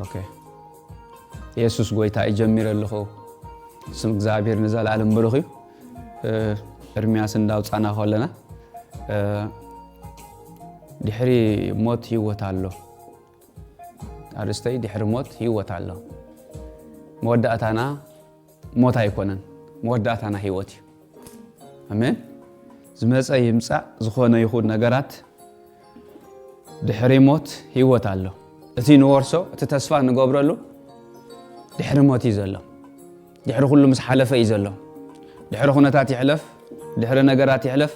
ኦኬ። የሱስ ጎይታ እዩ። ጀሚረ ኣለኹ። ስም እግዚኣብሔር ንዘለኣለም ብሩኽ እዩ። እ፣ ኤርምያስ እንዳውፃና ከለና፣ እ፣ ድሕሪ ሞት ህይወት ኣሎ። ኣርእስተይ ድሕሪ ሞት ህይወት ኣሎ። መወዳእታና ሞት ኣይኮነን። መወዳእታና ህይወት እዩ። ኣሜን። ዝመፀ ይምፃእ ዝኾነ ይኹን ነገራት ድሕሪ ሞት ህይወት ኣሎ። እቲ ንወርሶ፣ እቲ ተስፋ ንገብረሉ ድሕሪ ሞት እዩ ዘሎ። ድሕሪ ኩሉ ምስ ሓለፈ እዩ ዘሎ። ድሕሪ ኩነታት ይሕለፍ፣ ድሕሪ ነገራት ይሕለፍ፣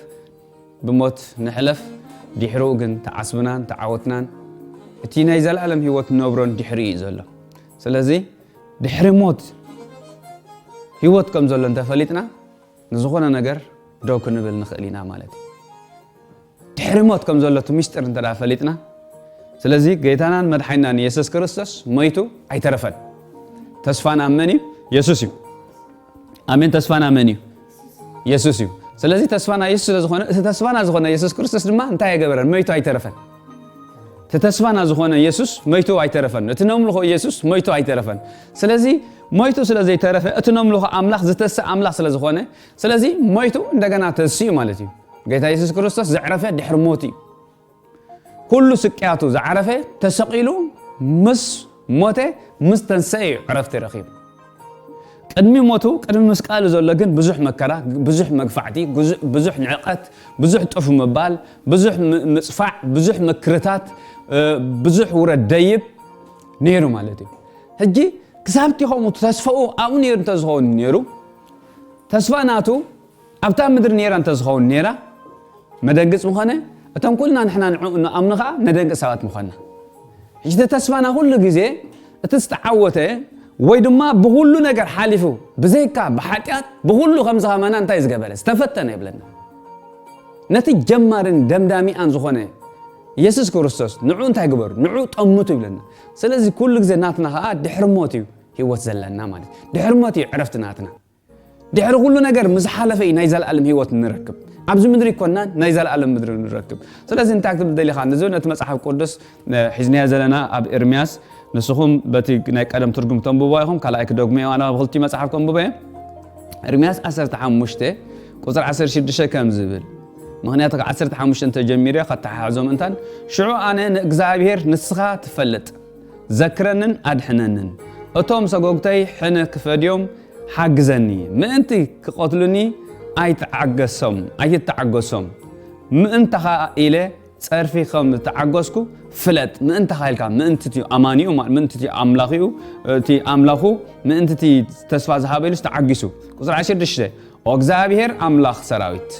ብሞት ንሕለፍ። ድሕሪኡ ግን ተዓስብናን ተዓወትናን እቲ ናይ ዘለኣለም ህይወት ንነብሮን ድሕሪ እዩ ዘሎ። ስለዚ ድሕሪ ሞት ህይወት ከም ዘሎ እንተፈሊጥና፣ ንዝኾነ ነገር ደው ክንብል ንኽእል ኢና ማለት እዩ። ድሕሪ ሞት ከም ዘሎ እቲ ምስጢር እንተ ደኣ ፈሊጥና፣ ስለዚ ጌታናን መድሓኒናን የሱስ ክርስቶስ ሞይቱ ኣይተረፈን። ተስፋና መን እዩ? የሱስ እዩ። ኣሜን። ተስፋና መን እዩ? የሱስ እዩ። ስለዚ ተስፋና የሱስ ስለ ዝኾነ፣ እቲ ተስፋና ዝኾነ የሱስ ክርስቶስ ድማ እንታይ ኣይገበረን? ሞይቱ ኣይተረፈን። እቲ ተስፋና ዝኾነ የሱስ ሞይቱ ኣይተረፈን። እቲ ነምልኾ የሱስ ሞይቱ ኣይተረፈን። ስለዚ ሞይቱ ስለ ዘይተረፈ፣ እቲ ነምልኾ ኣምላኽ ዝተስእ ኣምላኽ ስለ ዝኾነ፣ ስለዚ ሞይቱ እንደገና ተስኡ ማለት እዩ። ጌታ የሱስ ክርስቶስ ዘዕረፈ ድሕሪ ሞት እዩ። ኩሉ ስቅያቱ ዝዓረፈ ተሰቒሉ ምስ ሞተ፣ ምስ ተንሰአ እዩ ዕረፍቲ ረኺቡ። ቅድሚ ሞቱ፣ ቅድሚ ምስቃሉ ዘሎ ግን ብዙሕ መከራ፣ ብዙሕ መግፋዕቲ፣ ብዙ-፣ ብዙሕ ንዕቀት፣ ብዙሕ ጥፍ ምባል፣ ብዙሕ ም-፣ ምጽፋዕ፣ ብዙሕ ምክርታት፣ እ፣ ብዙሕ ውረድ ደይብ ነይሩ ማለት እዩ። ሕጂ ክሳብቲ ከምኡ ተስፋኡ ኣብኡ ነይሩ እንተዝኸውን ነይሩ፣ ተስፋ ናቱ ኣብታ ምድሪ ነይራ እንተዝኸውን ነይራ፣ መደንግጽ ምኾነ፣ እቶም ኩልና ንሕና ንዕኡ ንኣምኖ ኸኣ ነደንግጽ ሰባት ምኾንና። ሕጂ እቲ ተስፋና ኩሉ ግዜ እቲ ዝተዓወተ ወይ ድማ ብኹሉ ነገር ሓሊፉ፣ ብዘይካ ብሓጢኣት ብኹሉ ከም ዝኸመና እንታይ ዝገበረ? ዝተፈተነ ይብለና። ነቲ ጀማርን ደምዳሚኣን ዝኾነ የሱስ ክርስቶስ ንዕኡ እንታይ ግበሩ? ንዕኡ ጠምቱ ይብለና። ስለዚ ኩሉ ግዜ ናትና ኸኣ ድሕሪ ሞት እዩ ህይወት ዘለና ማለት እዩ። ድሕሪ ሞት እዩ ዕረፍቲ ናትና። ድሕሪ ኩሉ ነገር ምስ ሓለፈ እዩ ናይ ዘለኣለም ህይወት ንረክብ። ኣብዚ ምድሪ ይኮንና ናይ ዘለኣለም ምድሪ ንረክብ። ስለዚ እንታይ ክትብል ደሊኻ? ንዚ ነቲ መጽሓፍ ቅዱስ፣ እ፣ ሒዝናዮ ዘለና ኣብ ኤርምያስ፣ ንስኹም በቲ ናይ ቀደም ትርጉም ተንብቦ ኢኹም፣ ካልኣይ ክደግሞ እየ፣ ኣነ ብኽልቲኡ መጽሓፍ ከንብቦ እየ። ኤርምያስ ዓሰርተ ሓሙሽተ ቁጽሪ ዓሰርተ ሽዱሽተ ከም ዝብል፣ ምኽንያቱ ካብ ዓሰርተ ሓሙሽተ እንተጀሚረ ከተሓሕዞም እንታን፣ ሽዑ ኣነ ንእግዚኣብሔር ንስኻ ትፈልጥ፣ ዘክረንን ኣድሕነንን፣ እቶም ሰጎግተይ ሕነ ክፈድዮም ሓግዘኒ፣ ምእንቲ ክቐትሉኒ ኣይትዓገሶም፣ ኣይትተዓገሶም፣ ምእንታኻ ኢለ ጸርፊ ከም ዝተዓገስኩ ፍለጥ። ምእንታኻ ኢልካ፣ ምእንቲ እቲ ኣማኒኡ፣ ማ-፣ ምእንቲ እቲ ኣምላኺኡ፣ እቲ ኣምላኹ፣ ምእንቲ እቲ ተስፋ ዝሃበ ኢሉስ ተዓጊሱ። ቁጽሪ ዓሰርተ ሽዱሽተ፣ ኦ እግዚኣብሔር ኣምላኽ ሰራዊት፣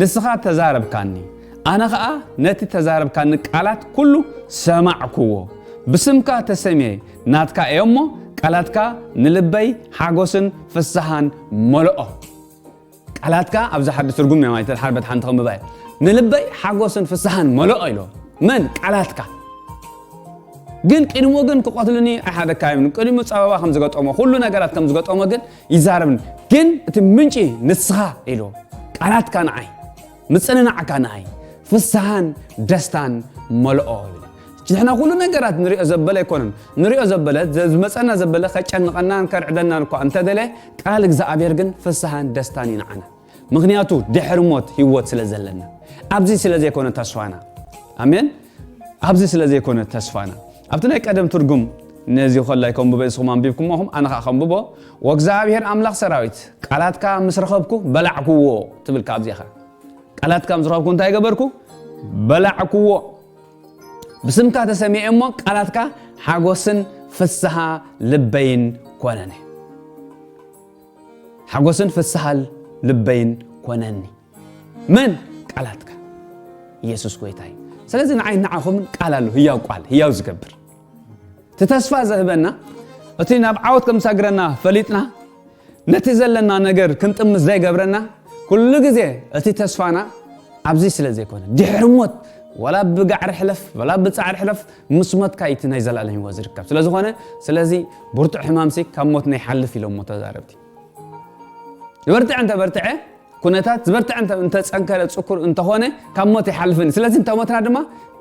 ንስኻ ተዛረብካኒ፣ ኣነ ኸኣ ነቲ ተዛረብካኒ ቃላት ኩሉ ሰማዕክዎ። ብስምካ ተሰምየ ናትካ እየ እሞ፣ ቃላትካ ንልበይ ሓጎስን ፍስሓን መለኦ። ቃላትካ ኣብዚ ሓድሽ ትርጉም እዮም፣ ኣይተ-፣ ሓደ በቲ ሓንቲ ከንብባ እየ። ንልበይ ሓጎስን ፍስሓን መለኦ ኢሎ። መን? ቃላትካ። ግን ቅድሞ ግን ክቐትሉኒ ኣይሓደካ እዮም። ቅድሞ ጸበባ ከም ዝገጠሞ፣ ኩሉ ነገራት ከም ዝገጠሞ ግን ይዛረብኒ። ግን እቲ ምንጪ ንስኻ ኢሎ። ቃላትካ ንዓይ፣ ምጽንናዕካ ንዓይ ፍስሓን ደስታን መለኦ ይብል። ንሕና ኩሉ ነገራት ንሪኦ ዘበለ ኣይኮነን። ንሪኦ ዘበለ፣ ዘ-፣ ዝመጸና ዘበለ ከጨንቐናን ከርዕደናን እኳ እንተደለ፣ ቃል እግዚኣብሔር ግን ፍስሓን ደስታን እዩ ንዓና። ምኽንያቱ ድሕሪ ሞት ህይወት ስለ ዘለና። ኣብዚ ስለ ዘይኮነ ተስፋና። ኣሜን። ኣብዚ ስለ ዘይኮነ ተስፋና። ኣብቲ ናይ ቀደም ትርጉም ነዚ ኸላይ ከንብቦ፣ ንስኹም ኣንቢብኩሞ ኢኹም፣ ኣነ ኸኣ ከንብቦ። ወእግዚኣብሔር ኣምላኽ ሰራዊት፣ ቃላትካ ምስ ረኸብኩ በላዕክዎ ትብል ካብዚኣ ኸኣ። ቃላትካ ምስ ረኸብኩ እንታይ ገበርኩ? በላዕክዎ። ብስምካ ተሰሚዐ እሞ ቃላትካ ሓጎስን ፍስሃ ልበይን ኮነነ። ሓጎስን ፍስሃ ልበይን ኮነኒ። መን? ቃላትካ። ኢየሱስ ጎይታ እዩ። ስለዚ ንዓይ ንዓኹምን ቃል ኣሎ፣ ህያው ቃል፣ ህያው ዝገብር። እቲ ተስፋ ዘህበና፣ እቲ ናብ ዓወት ከም ዝሳግረና ፈሊጥና፣ ነቲ ዘለና ነገር ክንጥምት ዘይገብረና፣ ኩሉ ግዜ እቲ ተስፋና ኣብዚ ስለ ዘይኮነ፣ ድሕሪ ሞት፣ ዋላ ብጋዕሪ ሕለፍ፣ ዋላ ብጻዕሪ ሕለፍ፣ ምስ ሞትካ እዩ እቲ ናይ ዘላለም ህይወት ዝርከብ። ስለ ዝኾነ፣ ስለዚ ብርቱዕ ሕማምሲ ካብ ሞት ነይሓልፍ ኢሎሞ ተዛረብቲ። ዝበርትዐ እንተበርትዐ፣ ኩነታት ዝበርትዐ እንተ-፣ እንተጸንከረ፣ ጽኩር እንተኾነ፣ ካብ ሞት ይሓልፍን። ስለዚ እንተ ሞትና ድማ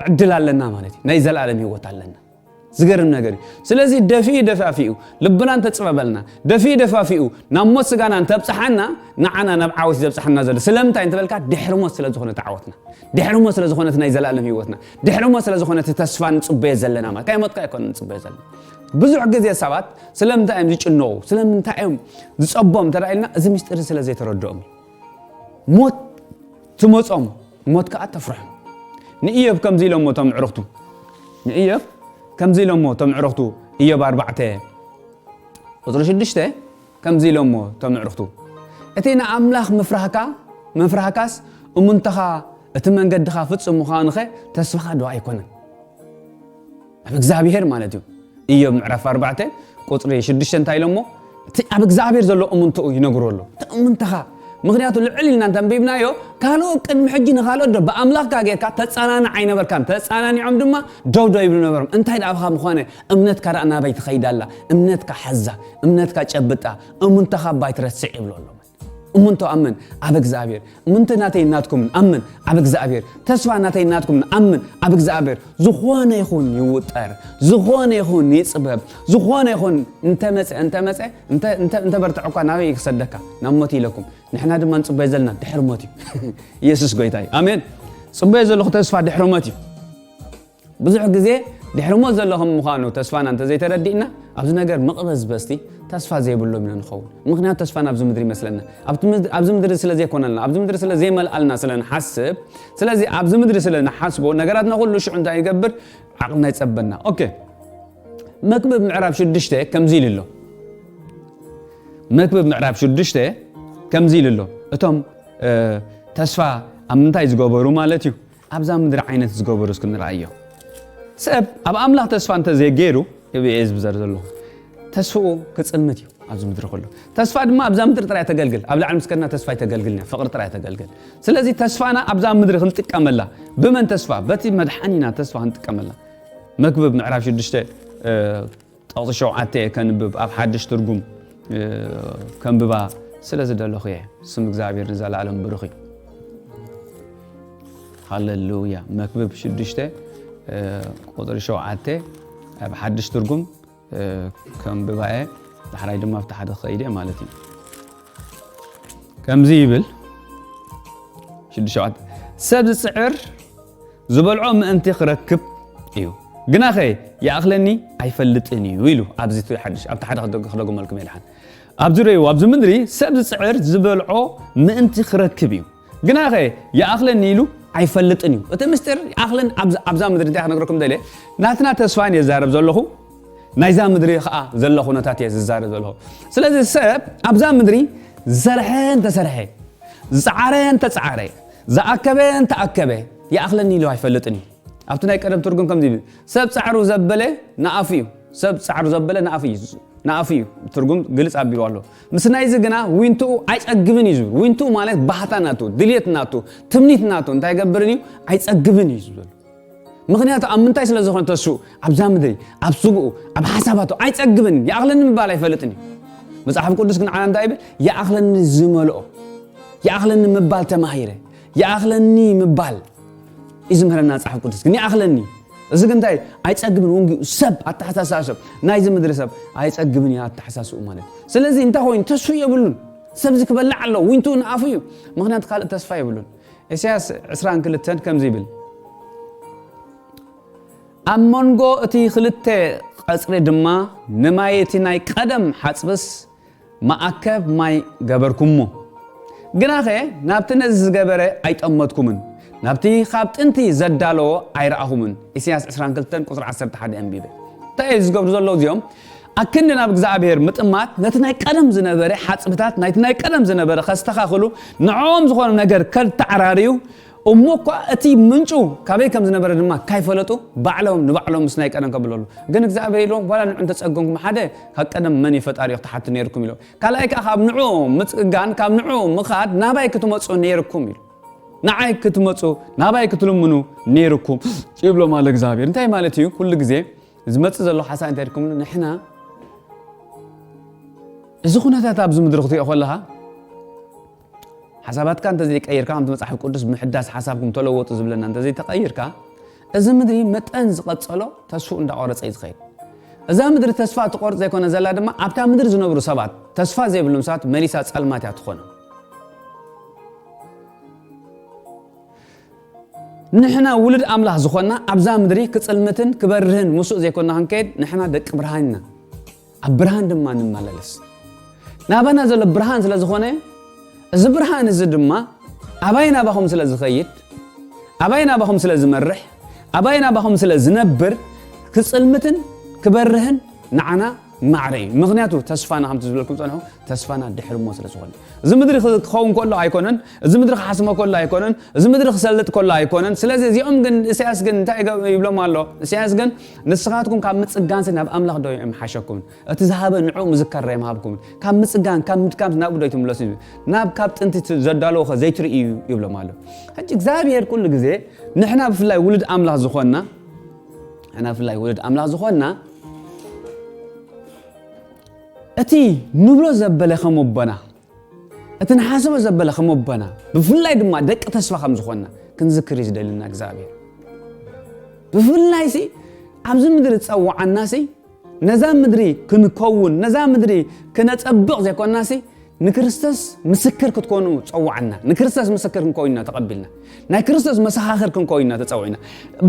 ዕድል ኣለና ማለት እዩ። ናይ ዘላለም ህይወት ኣለና። ዝገርም ነገር እዩ። ስለዚ ደፊኡ ደፋፊኡ ልብና እንተጽበበልና፣ ደፊኡ ደፋፊኡ ናብ ሞት ስጋና እንተብጽሓና፣ ንዓና ናብ ዓወት እዩ ዘብጽሓና ዘሎ። ስለምንታይ እንተበልካ፣ ድሕሪ ሞት ስለ ዝኾነ እቲ ዓወትና፣ ድሕሪ ሞት ስለ ዝኾነ እቲ ናይ ዘላለም ህይወትና፣ ድሕሪ ሞት ስለ ዝኾነ እቲ ተስፋ ንጽበዮ ዘለና ማለት፣ ካይ ሞትካ ኣይኮነን ንጽበዮ ዘለና። ብዙሕ ግዜ ሰባት ስለምንታይ እዮም ዝጭነቑ፣ ስለምንታይ እዮም ዝጸቦም እንተ ኢልና፣ እዚ ምስጢር ስለ ዘይተረድኦም እዩ። ሞት ትመጾም፣ ሞት ከኣ ተፍርሖም። ንኢዮብ ከምዚ ኢሎሞ እቶም ዕሩኽቱ፣ ንኢዮብ ከምዚ ኢሎሞ እቶም ዕሩኽቱ፣ ኢዮብ ኣርባዕተ ቁጽሪ ሽዱሽተ ከምዚ ኢሎሞ እቶም ዕሩኽቱ፣ እቲ ንኣምላኽ ምፍራህካ፣ ምፍራህካስ እሙንተኻ፣ እቲ መንገድኻ ፍጹም ምዃኑኸ ተስፋኻ ዶ ኣይኮነን? ኣብ እግዚኣብሔር ማለት እዩ። ኢዮብ ምዕራፍ ኣርባዕተ ቁጽሪ ሽዱሽተ እንታይ ኢሎሞ? እቲ ኣብ እግዚኣብሔር ዘሎ እሙንትኡ ይነግሮ ኣሎ። እቲ እሙንትኻ፣ ምኽንያቱ ልዕል ኢልና እንተንቢብናዮ፣ ካልኦት ቅድሚ ሕጂ ንኻልኦት ዶ ብኣምላኽካ ጌርካ ተጸናንዕ ኣይነበርካን። ተጸናኒዖም ድማ ደው ደው ይብሉ ነበሮም። እንታይ ደኣ ኣብኻ ምኾነ? እምነትካ ደኣ ናበይ ትኸይድ ኣላ? እምነትካ ሓዛ፣ እምነትካ ጨብጣ፣ እሙንትኻ እባ ኣይትረስዕ ይብሎ ኣሎ። እሙንቶ ኣምን ኣብ እግዚኣብሔር፣ እሙንቶ ናተይ ናትኩም ኣምን ኣብ እግዚኣብሔር፣ ተስፋ ናተይ ናትኩም ኣምን ኣብ እግዚኣብሔር። ዝኾነ ይኹን ይውጠር፣ ዝኾነ ይኹን ይጽበብ፣ ዝኾነ ይኹን እንተመጸ፣ እንተመጸ፣ እንተ-፣ እንተ-፣ እንተበርትዕ እኳ ናበይ ክሰደካ? ናብ ሞት ኢለኩም። ንሕና ድማ ንጽበዮ ዘለና ድሕሪ ሞት እዩ። ኢየሱስ ጎይታ እዩ። ኣሜን። ጽበዮ ዘለኹ ተስፋ ድሕሪ ሞት እዩ። ብዙሕ ግዜ ድሕሪ ሞት ዘሎ ከም ምዃኑ ተስፋና እንተዘይተረዲእና፣ ኣብዚ ነገር መቕበዝበዝቲ ተስፋ ዘይብሎም ኢና ንኸውን። ምኽንያቱ ተስፋና ኣብዚ ምድሪ ይመስለና። ኣብቲ ምድ-፣ ኣብዚ ምድሪ ስለ ዘይኮነልና፣ ኣብዚ ምድሪ ስለ ዘይመልኣልና ስለ ንሓስብ፣ ስለዚ ኣብዚ ምድሪ ስለ ንሓስቦ፣ ነገራትና ኩሉ ሽዑ እንታይ ይገብር? ዓቕልና ይጸበና። ኦኬ። መክብብ ምዕራፍ ሽዱሽተ ከምዚ ኢሉ ኣሎ። መክብብ ምዕራፍ ሽዱሽተ ከምዚ ኢሉ ኣሎ። እቶም፣ እ፣ ተስፋ ኣብ ምንታይ ዝገበሩ ማለት እዩ? ኣብዛ ምድሪ ዓይነት ዝገበሩ እስኪ ንርኣዮ። ሰብ ኣብ ኣምላኽ ተስፋ እንተዘይገይሩ፣ እብ እየ ዝብዘር ዘለኹ፣ ተስፍኡ ክጽልምት እዩ ኣብዚ ምድሪ ኩሉ። ተስፋ ድማ ኣብዛ ምድሪ ጥራይ ተገልግል። ኣብ ላዕሊ ምስ ከድና ተስፋ ኣይተገልግልን እያ፣ ፍቕሪ ጥራይ ተገልግል። ስለዚ ተስፋና ኣብዛ ምድሪ ክንጥቀመላ፣ ብመን ተስፋ? በቲ መድሓኒና ተስፋ ክንጥቀመላ። መክብብ ምዕራፍ ሽዱሽተ፣ እ፣ ጠቕሲ ሸውዓተ እየ ከንብብ፣ ኣብ ሓድሽ ትርጉም፣ እ፣ ከንብባ ስለ ዝደለኹ እየ። ስም እግዚኣብሔር ንዘለኣለም ብሩኽ እዩ። ሃሌሉያ። መክብብ ሽዱሽተ፣ እ፣ ቁጽሪ ሸውዓተ ኣብ ሓድሽ ትርጉም፣ እ፣ ከንብባ እየ። ዳሕራይ ድማ ኣብቲ ሓደ ክኸይድ እየ ማለት እዩ። ከምዚ ይብል፣ ሽዱሽተ ሸውዓተ፣ ሰብ ዝጽዕር ዝበልዖ ምእንቲ ክረክብ እዩ፣ ግናኸ ይኣኽለኒ ኣይፈልጥን እዩ ኢሉ። ኣብዚ እቲ ሓድሽ፣ ኣብቲ ሓደ ክደግ-፣ ክደግመልኩም እየ ድሓን። ኣብዚ ርእይዎ፣ ኣብዚ ምድሪ ሰብ ዝጽዕር ዝበልዖ ምእንቲ ክረክብ እዩ፣ ግናኸ ይኣኽለኒ ኢሉ ኣይፈልጥን እዩ። እቲ ምስጢር ይኣኽለን ኣብዛ፣ ኣብዛ ምድሪ እንታይ ክነግረኩም ደልየ? ናትና ተስፋን እየ ዝዛረብ ዘለኹ፣ ናይዛ ምድሪ ኸኣ ዘሎ ኩነታት እየ ዝዛረብ ዘለኹ። ስለዚ ሰብ ኣብዛ ምድሪ ዝሰርሐ እንተሰርሐ፣ ዝጸዓረ እንተጸዓረ፣ ዝኣከበ እንተኣከበ፣ ይኣኽለኒ ኢሉ ኣይፈልጥን እዩ። ኣብቲ ናይ ቀደም ትርጉም ከምዚ ይብል፣ ሰብ ጻዕሩ ዘበለ ንኣፉ እዩ። ሰብ ጻዕሩ ዘበለ ንኣፉ እዩ። ንኣፉ እዩ። ትርጉም ግልጽ ኣቢሉ ኣሎ። ምስ ናይዚ ግና ዊንትኡ ኣይጸግብን እዩ ዝብል። ዊንትኡ ማለት ባህታ ናቱ፣ ድልየት ናቱ፣ ትምኒት ናቱ እንታይ ይገብርን እዩ? ኣይጸግብን እዩ ዝብል። ምኽንያቱ ኣብ ምንታይ ስለ ዝኾነ ተስኡ ኣብዛ ምድሪ፣ ኣብ ስግኡ፣ ኣብ ሓሳባቱ ኣይጸግብን፣ ይኣኽለኒ ምባል ኣይፈልጥን እዩ። መጽሓፍ ቅዱስ ግን ዓላ እንታይ ይብል? ይኣኽለኒ ዝመልኦ፣ ይኣኽለኒ ምባል ተማሂረ፣ ይኣኽለኒ ምባል እዩ ዝምህረና መጽሓፍ ቅዱስ። ግን ይኣኽለኒ፣ እዚ ግን እንታይ? ኣይጸግብን። ወንጊኡ ሰብ፣ ኣተሓሳስባ ሰብ፣ ናይዚ ምድሪ ሰብ ኣይጸግብን እዩ ኣተሓሳስቡ ማለት። ስለዚ እንታይ ኮይኑ? ተስፉ የብሉን። ሰብዚ ክበልዕ ኣለዎ፣ ዊንትኡ ንኣፉ እዩ። ምኽንያቱ ካልእ ተስፋ የብሉን። ኢሳያስ ዕስራን ክልተን ከምዚ ይብል፣ ኣብ መንጎ እቲ ክልተ ቐጽሪ ድማ ንማይ እቲ ናይ ቀደም ሓጽብስ መኣከብ ማይ ገበርኩሞ። ግናኸ ናብቲ ነዚ ዝገበረ ኣይጠመትኩምን፣ ናብቲ ካብ ጥንቲ ዘዳለዎ ኣይረኣኹምን። ኢሳያስ ዕስራን ክልተን ቁጽሪ ዓሰርተ ሓደ ኣንቢበ። እንታይ እዩ ዝገብሩ ዘለዉ እዚኦም? ኣክንዲ ናብ እግዚኣብሔር ምጥማት ነቲ ናይ ቀደም ዝነበረ ሓጽብታት፣ ናይቲ ናይ ቀደም ዝነበረ ከስተኻኽሉ፣ ንዕኦም ዝኾነ ነገር ከተዓራርዩ፣ እሞ እኳ እቲ ምንጩ ካበይ ከም ዝነበረ ድማ ካይፈለጡ፣ ባዕሎም ንባዕሎም ምስ ናይ ቀደም ከብለሉ። ግን እግዚኣብሔር ኢሎም፣ ዋላ ንዑ እንተጸገንኩም ሓደ፣ ካብ ቀደም መን እዩ ፈጣሪ ክትሓቱ ነይርኩም ኢሎም። ካልኣይ ከኣ ካብ ንዑ ምጽጋን፣ ካብ ንዑ ምኻድ ናባይ ክትመጹ ነይርኩም ኢሉ። ንዓይ ክትመጹ፣ ናባይ ክትልምኑ ነይርኩም ይብሎም ኣሎ እግዚኣብሔር። እንታይ ማለት እዩ? ኩሉ ግዜ ዝመጽእ ዘሎ ሓሳብ እንታይ ኢልኩም? ንሕና እዚ ኩነታት ኣብዚ ምድሪ ክትሪኦ ከለኻ፣ ሓሳባትካ እንተዘይቀይርካ፣ ከምቲ መጽሓፍ ቅዱስ ብምሕዳስ ሓሳብኩም ተለወጡ ዝብለና እንተዘይተቐይርካ፣ እዚ ምድሪ መጠን ዝቐጸሎ ተስፉ እንዳቆረጸ እዩ ዝኸይድ። እዛ ምድሪ ተስፋ ትቆርጽ ዘይኮነ ዘላ ድማ ኣብታ ምድሪ ዝነብሩ ሰባት፣ ተስፋ ዘይብሎም ሰባት መሊሳ ጸልማት እያ ትኾነ። ንሕና ውሉድ ኣምላኽ ዝኾንና ኣብዛ ምድሪ ክጽልምትን ክበርህን ምስኡ ዘይኮንና ክንከይድ ንሕና ደቂ ብርሃን ኢና። ኣብ ብርሃን ድማ ንመላለስ። ናባና ዘሎ ብርሃን ስለ ዝኾነ፣ እዚ ብርሃን እዚ ድማ ኣባይ ናባኹም ስለ ዝኸይድ፣ ኣባይ ናባኹም ስለ ዝመርሕ፣ ኣባይ ናባኹም ስለ ዝነብር፣ ክጽልምትን ክበርህን ንዓና ማዕረ እዩ። ምኽንያቱ ተስፋና ከምቲ ዝብለኩም ጸንሑ፣ ተስፋና ድሕሪ ሞት ስለ ዝኾነ። እዚ ምድሪ ክኸውን ከሎ ኣይኮነን፣ እዚ ምድሪ ክሓስሞ ከሎ ኣይኮነን፣ እዚ ምድሪ ክሰልጥ ከሎ ኣይኮነን። ስለዚ እዚኦም ግን፣ ኢሳያስ ግን እንታይ ይገ-፣ ይብሎም ኣሎ? ኢሳያስ ግን ንስኻትኩም ካብ ምጽጋንሲ ናብ ኣምላኽ ዶ ይምሓሸኩም? እቲ ዝሃበ ንዕኡ ምዝካር ዶ ይምሃብኩም? ካብ ምጽጋን፣ ካብ ምድካም ናብኡ ዶ ይትምለሱ? ናብ ካብ ጥንቲ ት-፣ ዘዳለዎ ኸ ዘይትርእዩ እዩ? ይብሎም ኣሎ። ሕጂ እግዚኣብሔር ኩሉ ግዜ ንሕና ብፍላይ ውሉድ ኣምላኽ ዝኾንና፣ ንሕና ብፍላይ ውሉድ ኣምላኽ ዝኾንና እቲ ንብሎ ዘበለ ከም ኣቦና፣ እቲ ንሓስቦ ዘበለ ከም ኣቦና፣ ብፍላይ ድማ ደቂ ተስፋ ከም ዝኾንና ክንዝክር እዩ ዝደልና እግዚኣብሔር። ብፍላይ ሲ ኣብዚ ምድሪ ዝጸውዓና ሲ ነዛ ምድሪ ክንከውን፣ ነዛ ምድሪ ክነጸብቕ ዘይኮንና ሲ ንክርስቶስ ምስክር ክትኮኑ ጸውዓና። ንክርስቶስ ምስክር ክንከውን ኢና ተቐቢልና። ናይ ክርስቶስ መሰኻኽር ክንከውን ኢና ተጸዊዕና።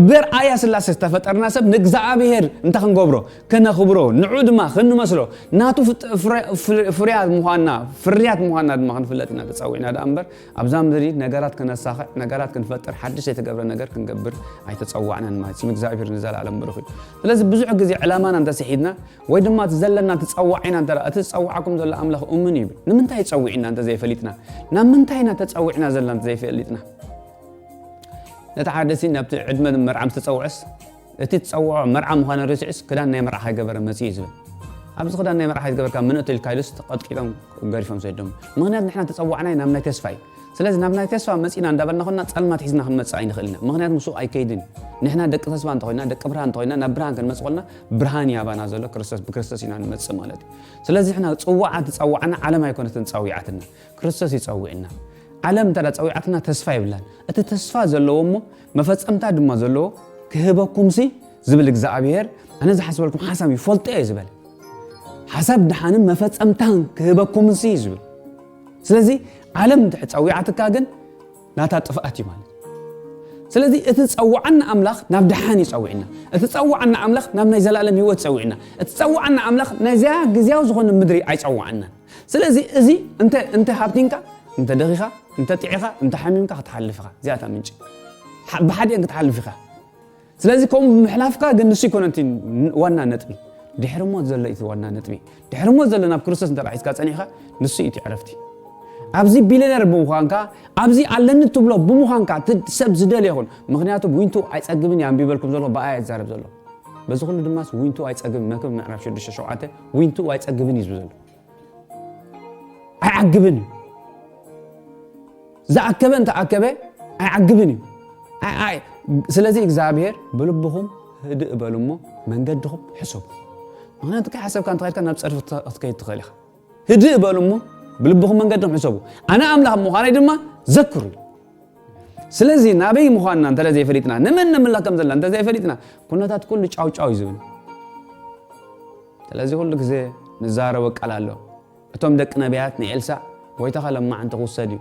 ብርኣያ ስላሴ ዝተፈጠርና ሰብ ንእግዚኣብሔር እንታይ ክንገብሮ? ከነኽብሮ፣ ንዑ ድማ ክንመስሎ፣ ናቱ ፍጥ-፣ ፍረ-፣ ፍር-፣ ፍርያት ምዃንና፣ ፍርያት ምዃንና ድማ ክንፍለጥ ኢና ተጸዊዕና ደኣ እምበር፣ ኣብዛ ምድሪ ነገራት ክነሳኽዕ፣ ነገራት ክንፈጥር፣ ሓድሽ ዘይተገብረ ነገር ክንገብር ኣይተጸዋዕናን ማለት እዩ። ስም እግዚኣብሔር ንዘለኣለም ብሩኽ እዩ። ስለዚ ብዙሕ ግዜ ዕላማና እንተስሒትና፣ ወይ ድማ እቲ ዘለና ተጸዋዒና እንተ፣ እቲ ዝጸዋዓኩም ዘሎ ኣምላኽ እሙን እዩ። ንምንታይ ጸዊዕና እንተ ዘይፈሊጥና፣ ናብ ምንታይ ኢና ተጸዊዕና ዘለና እንተ ዘይፈሊጥና፣ ነቲ ሓደሲ ናብቲ ዕድመ መርዓ ምስ ተጸውዐስ፣ እቲ ትጸውዖ መርዓ ምዃኑ ረሲዑስ፣ ክዳን ናይ መርዓ ከይገበረ መጺኡ እዩ ዝብል። ኣብዚ ክዳን ናይ መርዓ ከይገበርካ ምንእቶ ኢልካ ኢሉስ፣ ተቐጥቂጦም ገሪፎም ሰዲዶም። ምኽንያቱ ንሕና ተጸዋዕናይ ናብ ናይ ተስፋ እዩ። ስለዚ ናብ ናይ ተስፋ መጺና እንዳበልና ኮንና ጸልማት ሒዝና ክንመጽእ ኣይንኽእልን ኢና። ምኽንያቱ ምስኡ ኣይከይድን እዩ። ንሕና ደቂ ተስፋ እንተኾይና፣ ደቂ ብርሃን እንተኾይና፣ ናብ ብርሃን ክንመጽእ ኮንና፣ ብርሃን እዩ ኣባና ዘሎ፣ ክርስቶስ፣ ብክርስቶስ ኢና ንመጽእ ማለት እዩ። ስለዚ ንሕና ጽዋዓ ትጸዋዕና ዓለም ኣይኮነትን ጸዊዓትና። ክርስቶስ እዩ ጸዊዕና። ዓለም እንተ ደኣ ጸዊዓትና ተስፋ የብላን። እቲ ተስፋ ዘለዎ እሞ መፈጸምታ ድማ ዘለዎ ክህበኩምሲ ዝብል እግዚኣብሔር፣ ኣነ ዝሓስበልኩም ሓሳብ ይፈልጦ እየ ዝበለ። ሓሳብ ደሓንን መፈጸምታን ክህበኩምሲ እዩ ዝብል። ስለዚ ዓለም እንድሕር ጸዊዓትካ ግን ናታ ጥፍኣት እዩ ማለት። ስለዚ እቲ ጸዋዓና ኣምላኽ ናብ ደሓን እዩ ጸዊዕና። እቲ ጸዋዓና ኣምላኽ ናብ ናይ ዘላለም ህይወት ጸዊዕና። እቲ ጸዋዓና ኣምላኽ ነዚያ ግዜያዊ ዝኾነ ምድሪ ኣይጸዋዓናን። ስለዚ እዚ እንተ፣ እንተ ሃብቲንካ፣ እንተ ደኺኻ፣ እንተ ጥዒኻ፣ እንተ ሓሚምካ ክትሓልፍ ኢኻ። እዚኣታ ምንጪ። ሓ-፣ ብሓዲአን ክትሓልፍ ኢኻ። ስለዚ ከምኡ ብምሕላፍካ ግን ንሱ ይኮነን እቲ ዋና ነጥቢ። ድሕሪ ሞት ዘሎ እቲ ዋና ነጥቢ። ድሕሪ ሞት ዘሎ ናብ ክርስቶስ እንተ ሒዝካ ጸኒሕካ፣ ንሱ እዩ እቲ ዕረፍቲ። ኣብዚ ቢልዮነር ብምዃንካ፣ ኣብዚ ኣለኒ ትብሎ ብምዃንካ፣ እቲ ሰብ ዝደልዮ ይኹን። ምኽንያቱ ዊንቱ ኣይጸግብን እዩ ኣንቢበልኩም ዘሎ፣ ብኣይ እዛረብ ዘሎ። በዚ ኩሉ ድማስ ዊንቱ ኣይጸግብን፣ መክብብ ምዕራፍ ሽዱሽተ ሸውዓተ፣ ዊንቱ ኣይጸግብን እዩ ዝብል ዘሎ። ኣይዓግብን እዩ። ዝኣከበ እንተኣከበ ኣይዓግብን እዩ። ኣይ፣ ኣይ፣ ስለዚ እግዚኣብሔር ብልብኹም ህድእ በሉ እሞ መንገድኹም ሕሰቡ። ምኽንያቱ ከይሓሰብካ እንተኸድካ ናብ ጸድፊ ክት-፣ ክትከይድ ትኽእል ኢኻ። ህድእ በሉ እሞ ብልብኹም መንገድኹም ሕሰቡ። ኣነ ኣምላኽ ምዃነይ ድማ ዘክሩ። ስለዚ ናበይ ምዃንና እንተለ ዘይፈሊጥና፣ ንመን ነምልኽ ከም ዘለና እንተ ዘይፈሊጥና፣ ኩነታት ኩሉ ጫው ጫው እዩ ዝብል። ስለዚ ኩሉ ግዜ ንዛረቦ ቃል ኣሎ። እቶም ደቂ ነቢያት ንኤልሳዕ፣ "ጎይታኻ ለማዕንቲ ክውሰድ እዩ፣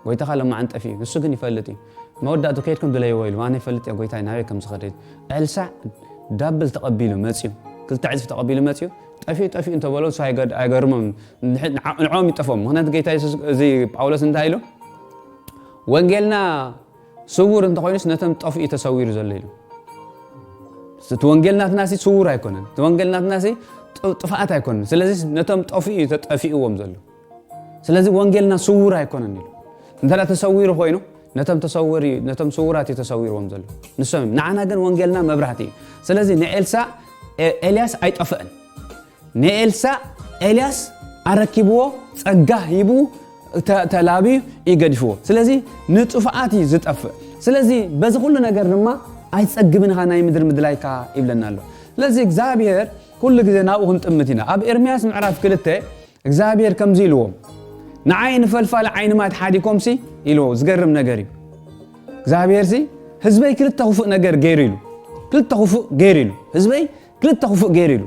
ጎይታኻ ለማዕንቲ ጠፊኡ እዩ፣ ንሱ ግን ይፈልጥ እዩ። መወዳእቱ ከይድኩም ድለይዎ" ኢሉ፣ "ኣነ ይፈልጥ እየ ጎይታይ ናበይ ከም ዝኸደ" ኢሉ። ኤልሳዕ ዳብል ተቐቢሉ መጺኡ፣ ክልተ ዕጽፊ ተቐቢሉ መጺኡ፣ ጠፊኡ፣ ጠፊኡ እንተበሎ፣ እሱ ኣይገድ-፣ ኣይገርሞም፣ ንሕ-፣ ንዓ-፣ ንዕኦም ይጠፍኦም። ምኽንያቱ ጌታ የሱስ፣ እዚ ጳውሎስ እንታይ ኢሉ? "ወንጌልና ስዉር እንተኾይኑስ ነቶም ጠፍኡ እዩ ተሰዊሩ ዘሎ" ኢሉ። እቲ ወንጌል ናትናሲ ስዉር ኣይኮነን። እቲ ወንጌል ናትናሲ ጥ-፣ ጥፍኣት ኣይኮነን። ስለዚ ነቶም ጠፍኡ እዩ ተጠፊእዎም ዘሎ። ስለዚ ወንጌልና ስዉር ኣይኮነን ኢሉ። እንተ ደኣ ተሰዊሩ ኮይኑ፣ ነቶም ተሰውር እዩ፣ ነቶም ስዉራት እዩ ተሰዊርዎም ዘሎ። ንሶም እዮም። ንዓና ግን ወንጌልና መብራህቲ እዩ። ስለዚ ንኤልሳዕ ኤ-፣ ኤልያስ ኣይጠፍአን። ንኤልሳዕ ኤልያስ ኣረኪብዎ፣ ጸጋ ሂቡ፣ ተ-፣ ተላብዩ እዩ ገዲፍዎ። ስለዚ ንጥፍኣት እዩ ዝጠፍእ። ስለዚ በዚ ኩሉ ነገር ድማ ኣይትጸግብን ኢኻ ናይ ምድሪ ምድላይካ ይብለና ኣሎ። ስለዚ እግዚኣብሔር ኩሉ ግዜ ናብኡ ክንጥምት ኢና። ኣብ ኤርምያስ ምዕራፍ ክልተ እግዚኣብሔር ከምዚ ኢልዎም፣ "ንዓይ ንፈልፋሊ ዓይኒ ማይ ተሓዲኮምሲ" ኢልዎ። ዝገርም ነገር እዩ። እግዚኣብሔርሲ ህዝበይ ክልተ ክፉእ ነገር ገይሩ ኢሉ። ክልተ ክፉእ ገይሩ ኢሉ። ህዝበይ ክልተ ክፉእ ገይሩ ኢሉ።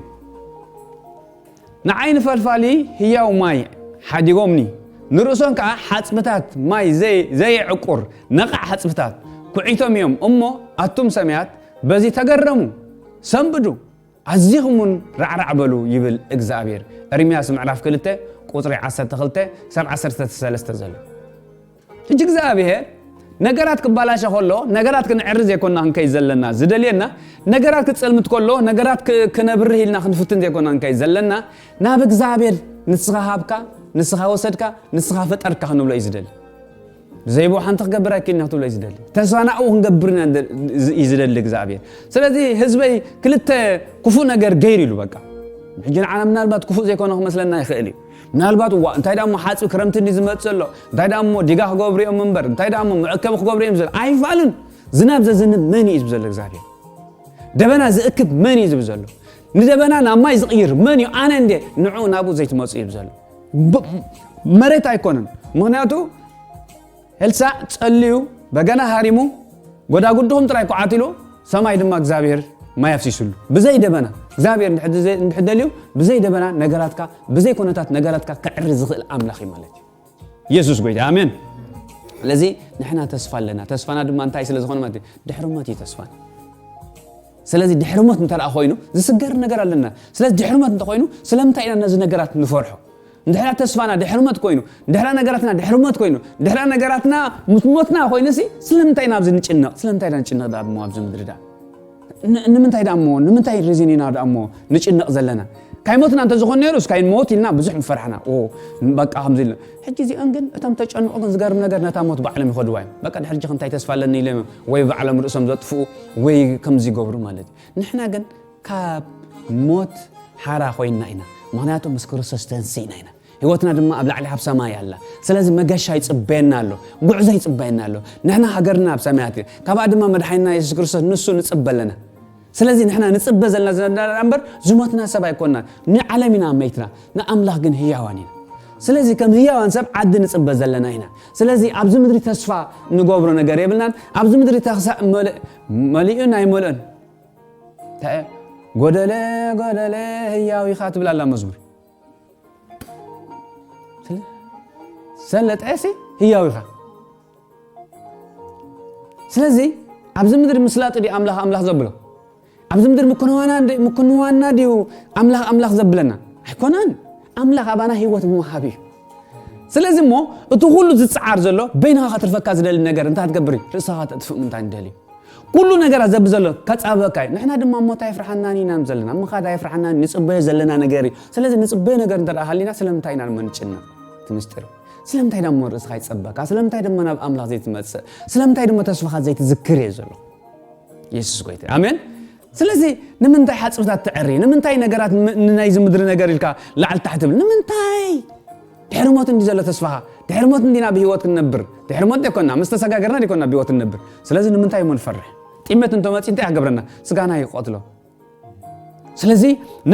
ንዓይ ንፈልፋሊ ህያው ማይ ሓዲጎምኒ፣ ንርእሶም ከኣ ሓጽብታት ማይ ዘይ-፣ ዘየዕቁር ነቓዕ ሓጽብታት ኩዒቶም እዮም። እሞ ኣቱም ሰማያት በዚ ተገረሙ፣ ሰንብዱ፣ ኣዚኹም እውን ራዕራዕ በሉ ይብል እግዚኣብሔር። ኤርምያስ ምዕራፍ ክልተ ቁጽሪ ዓሰርተ ክልተ ክሳብ ዓሰርተ ሰለስተ ዘሎ። ሕጂ እግዚኣብሔር ነገራት ክባላሸ ከሎ፣ ነገራት ክንዕሪ ዘይኮና ክንከይ ዘለና ዝደልየና፣ ነገራት ክጸልምት ከሎ፣ ነገራት ክ-፣ ክነብርህ ኢልና ክንፍትን ዘይኮና ክንከይ ዘለና፣ ናብ እግዚኣብሔር ንስኻ ሃብካ፣ ንስኻ ወሰድካ፣ ንስኻ ፈጠርካ ክንብሎ እዩ ዝደሊ። ብዘይብኡ ሓንቲ ክገብር ኣይክእልን ክትብሎ እዩ ዝደሊ። ተስፋ ናብኡ ክንገብር ኢና ደ-፣ እዩ ዝደሊ እግዚኣብሔር። ስለዚ ህዝበይ ክልተ ክፉእ ነገር ገይሩ ኢሉ በቃ። ሕጂ ንዓና ምናልባት ክፉእ ዘይኮነ ክመስለና ይኽእል እዩ። ምናልባት እዋ እንታይ ደኣ እሞ ሓፂ ክረምቲ እንዲ ዝመፅእ ዘሎ፣ እንታይ ደኣ እሞ ዲጋ ክገብሩ እዮም እምበር፣ እንታይ ደኣ እሞ መእከቢ ክገብሩ እዮም ዘሎ ኣይፋልን። ዝናብ ዘዝንብ መን እዩ ዝብል ዘሎ እግዚኣብሔር? ደበና ዝእክብ መን እዩ ዝብል ዘሎ? ንደበና ናብ ማይ ዝቕይር መን እዩ? ኣነ እንዴ ንዑ ናብኡ ዘይትመፁ እዩ ዝብል ዘሎ። ብ-፣ መሬት ኣይኮነን። ምኽንያቱ ኤልሳዕ ጸልዩ፣ በገና ሃሪሙ፣ ጎዳጉድኹም ጥራይ ኳዓት ኢሉ፣ ሰማይ ድማ እግዚኣብሔር ማይ ኣፍሲስሉ። ብዘይ ደበና፣ እግዚኣብሔር እንድሕር ዘ-፣ እንድሕር ደልዩ፣ ብዘይ ደበና ነገራትካ፣ ብዘይ ኩነታት ነገራትካ ከዕሪ ዝኽእል ኣምላኽ እዩ ማለት እዩ። ኢየሱስ ጎይታ፣ ኣሜን። ስለዚ ንሕና ተስፋ ኣለና። ተስፋና ድማ እንታይ ስለ ዝኾነ ማለት እዩ? ድሕሪ ሞት እዩ ተስፋና። ስለዚ ድሕሪ ሞት እንተ ደኣ ኮይኑ፣ ዝስገር ነገር ኣለና። ስለዚ ድሕሪ ሞት እንተ ኮይኑ፣ ስለምንታይ ኢና ነዚ ነገራት ንፈርሖ? እንድሕራ ተስፋና ድሕሪ ሞት ኮይኑ፣ እንድሕራ ነገራትና ድሕሪ ሞት ኮይኑ፣ እንድሕራ ነገራትና ምስ ሞትና ኮይኑሲ፣ ስለምንታይ ኢና ኣብዚ ንጭነቕ? ስለምንታይ ኢና ንጭነቕ ደኣ እሞ ኣብዚ ምድሪ ደኣ? ን-፣ ንምንታይ ደኣ እሞ? ንምንታይ ሪዝን ኢና ደኣ እሞ ንጭነቕ ዘለና? ካይ ሞትና እንተ ዝኾን ነይሩስ፣ ካይ ሞት ኢልና ብዙሕ ምፈራሕና። ኦ፣ በቃ ከምዚ ኢልና። ሕጂ እዚኦም ግን፣ እቶም ተጨንቑ ግን ዝገርም ነገር ነታ ሞት ባዕሎም ይኸድዋ እዮም። በቃ ድሕሪ ሕጂ እንታይ ተስፋ ኣለኒ ኢሎም ወይ ባዕሎም ርእሶም ዘጥፍኡ ወይ ከምዚ ይገብሩ ማለት እዩ። ንሕና ግን ካብ ሞት ሓራ ኮይንና ኢና። ምኽንያቱ ምስ ክርስቶስ ተንሲእና ኢና። ህይወትና ድማ ኣብ ላዕሊ ኣብ ሰማይ ኣላ። ስለዚ መገሻ ይጽበየና ኣሎ። ጉዕዞ ይጽበየና ኣሎ። ንሕና ሃገርና ኣብ ሰማያት እዩ። ካብኣ ድማ መድሓኒና የሱስ ክርስቶስ ንሱ ንጽበ ኣለና። ስለዚ ንሕና ንጽበ ዘለና ዘለና እምበር ዝሞትና ሰብ ኣይኮንናን። ንዓለም ኢና መይትና፣ ንኣምላኽ ግን ህያዋን ኢና። ስለዚ ከም ህያዋን ሰብ ዓዲ ንጽበ ዘለና ኢና። ስለዚ ኣብዚ ምድሪ ተስፋ ንገብሮ ነገር የብልናን። ኣብዚ ምድሪ ተኽሳእ መል-፣ መሊኡን ኣይመልኦን። እንታይ እየ? ጎደለ፣ ጎደለ፣ ህያው ኢኻ ትብል ኣላ መዝሙር። ስለ-፣ ሰለጠ ሲ ህያው ኢኻ። ስለዚ ኣብዚ ምድሪ ምስላጥ ድዩ ኣምላኽ ኣምላኽ ዘብሎ? ኣብዚ ምድሪ ምክንዋና እንድ-፣ ምክንዋና ድዩ ኣምላኽ ኣምላኽ ዘብለና? ኣይኮነን። ኣምላኽ ኣባና ህይወት ብምሃብ እዩ። ስለዚ እሞ እቲ ኩሉ ዝጸዓር ዘሎ በይንኻ ከትርፈካ ዝደሊ ነገር እንታይ ትገብር እዩ? ርእስኻ ተጥፍእ ምንታይ ንደሊ? ኩሉ ነገራት ዘብ ዘሎ ከጻበካ እዩ። ንሕና ድማ ሞት ኣይፍርሓናን ኢና ዘለና። ምኻድ ኣይፍርሓናን፣ ንጽበዮ ዘለና ነገር እዩ። ስለዚ ንጽበዮ ነገር እንተ ደኣ ሃሊና ስለምንታይ ኢና እሞ ንጭነቕ? እቲ ምስጢር። ስለምንታይ ደሞ ርእስኻ ይጸበካ? ስለምንታይ ደሞ ናብ ኣምላኽ ዘይትመጽእ? ስለምንታይ ደሞ ተስፋኻ ዘይትዝክር እየ ዘሎ? የሱስ ጎይታ። ኣሜን። ስለዚ ንምንታይ ሓጽብታት ትዕሪ? ንምንታይ ነገራት ም-፣ ንናይዚ ምድሪ ነገር ኢልካ ላዕሊ ታሕቲ ትብል? ንምንታይ? ድሕሪ ሞት እንዲ ዘሎ ተስፋኻ። ድሕሪ ሞት እንዲና ብህይወት ክንነብር። ድሕሪ ሞት ደይኮና፣ ምስ ተሰጋገርና ደይኮና ብህይወት ንነብር። ስለዚ ንምንታይ እሞ ንፈርሕ? ጢመት እንተመጺኡ እንታይ ክገብረና? ስጋና ይቆትሎ። ስለዚ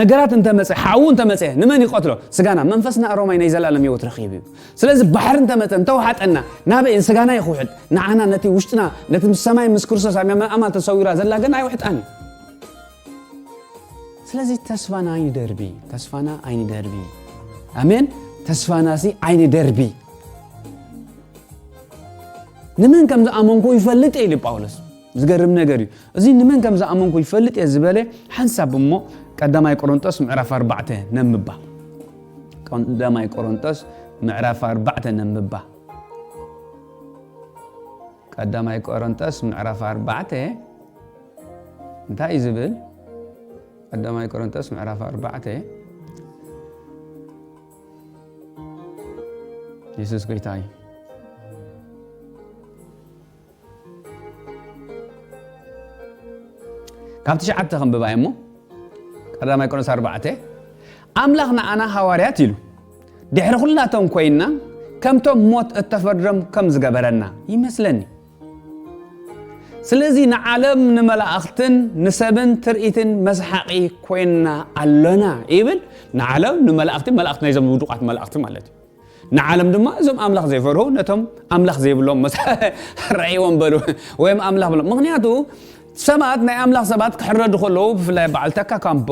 ነገራት እንተመጸ፣ ሓዉ እንተመጸ፣ ንመን ይቆትሎ? ስጋና። መንፈስና ሮማይ ናይ ዘላለም ህይወት ረኺቡ እዩ። ስለዚ ባሕሪ እንተመጸ፣ እንተውሓጠና፣ ናበይ? ንስጋና እዩ ክውሕጥ። ንዓና ነቲ ውሽጥና፣ ነቲ ምስ ሰማይ ምስ ክርስቶስ ኣብ ኣማን ተሰዊራ ዘላ ግን ኣይውሕጣን እዩ። ስለዚ ተስፋና ኣይንደርቢ፣ ተስፋና ኣይንደርቢ። ኣሜን። ተስፋና ሲ ኣይንደርቢ። ንመን ከም ዝኣመንኩ ይፈልጥ እየ ኢሉ ጳውሎስ። ዝገርም ነገር እዩ። እዚ ንመን ከም ዝኣመንኩ ይፈልጥ እየ ዝበለ ሓንሳብ እሞ ቀዳማይ ቆሮንጦስ ምዕራፍ ኣርባዕተ ነንብባ። ቀዳማይ ቆሮንጦስ ምዕራፍ ኣርባዕተ ነንብባ። ቀዳማይ ቆሮንጦስ ምዕራፍ ኣርባዕተ እንታይ እዩ ዝብል? ቀዳማይ ቆሮንጦስ ምዕራፍ ኣርባዕተ። የሱስ ጎይታ እዩ። ካብ ትሽዓተ ከንብባ እየ እሞ፣ ቀዳማይ ቆሮንቶስ ኣርባዕተ፣ ኣምላኽ ንኣና ሃዋርያት ኢሉ፣ ድሕሪ ኩላቶም ኮይንና፣ ከምቶም ሞት እተፈርዶም ከም ዝገበረና ይመስለኒ። ስለዚ ንዓለም ንመላእኽትን ንሰብን ትርኢትን መስሓቒ ኮይንና ኣሎና ይብል። ንዓለም ንመላእኽቲ፣ መላእኽቲ ናይዞም ውዱቓት መላእኽቲ ማለት እዩ። ንዓለም ድማ እዞም ኣምላኽ ዘይፈርሁ ነቶም ኣምላኽ ዘይብሎም መስ-፣ ረእይዎም በሉ፣ ወይም ኣምላኽ ብሎም። ምኽንያቱ ሰባት ናይ ኣምላኽ ሰባት ክሕረዱ ከለዉ ብፍላይ በዓል ተካ ካምፖ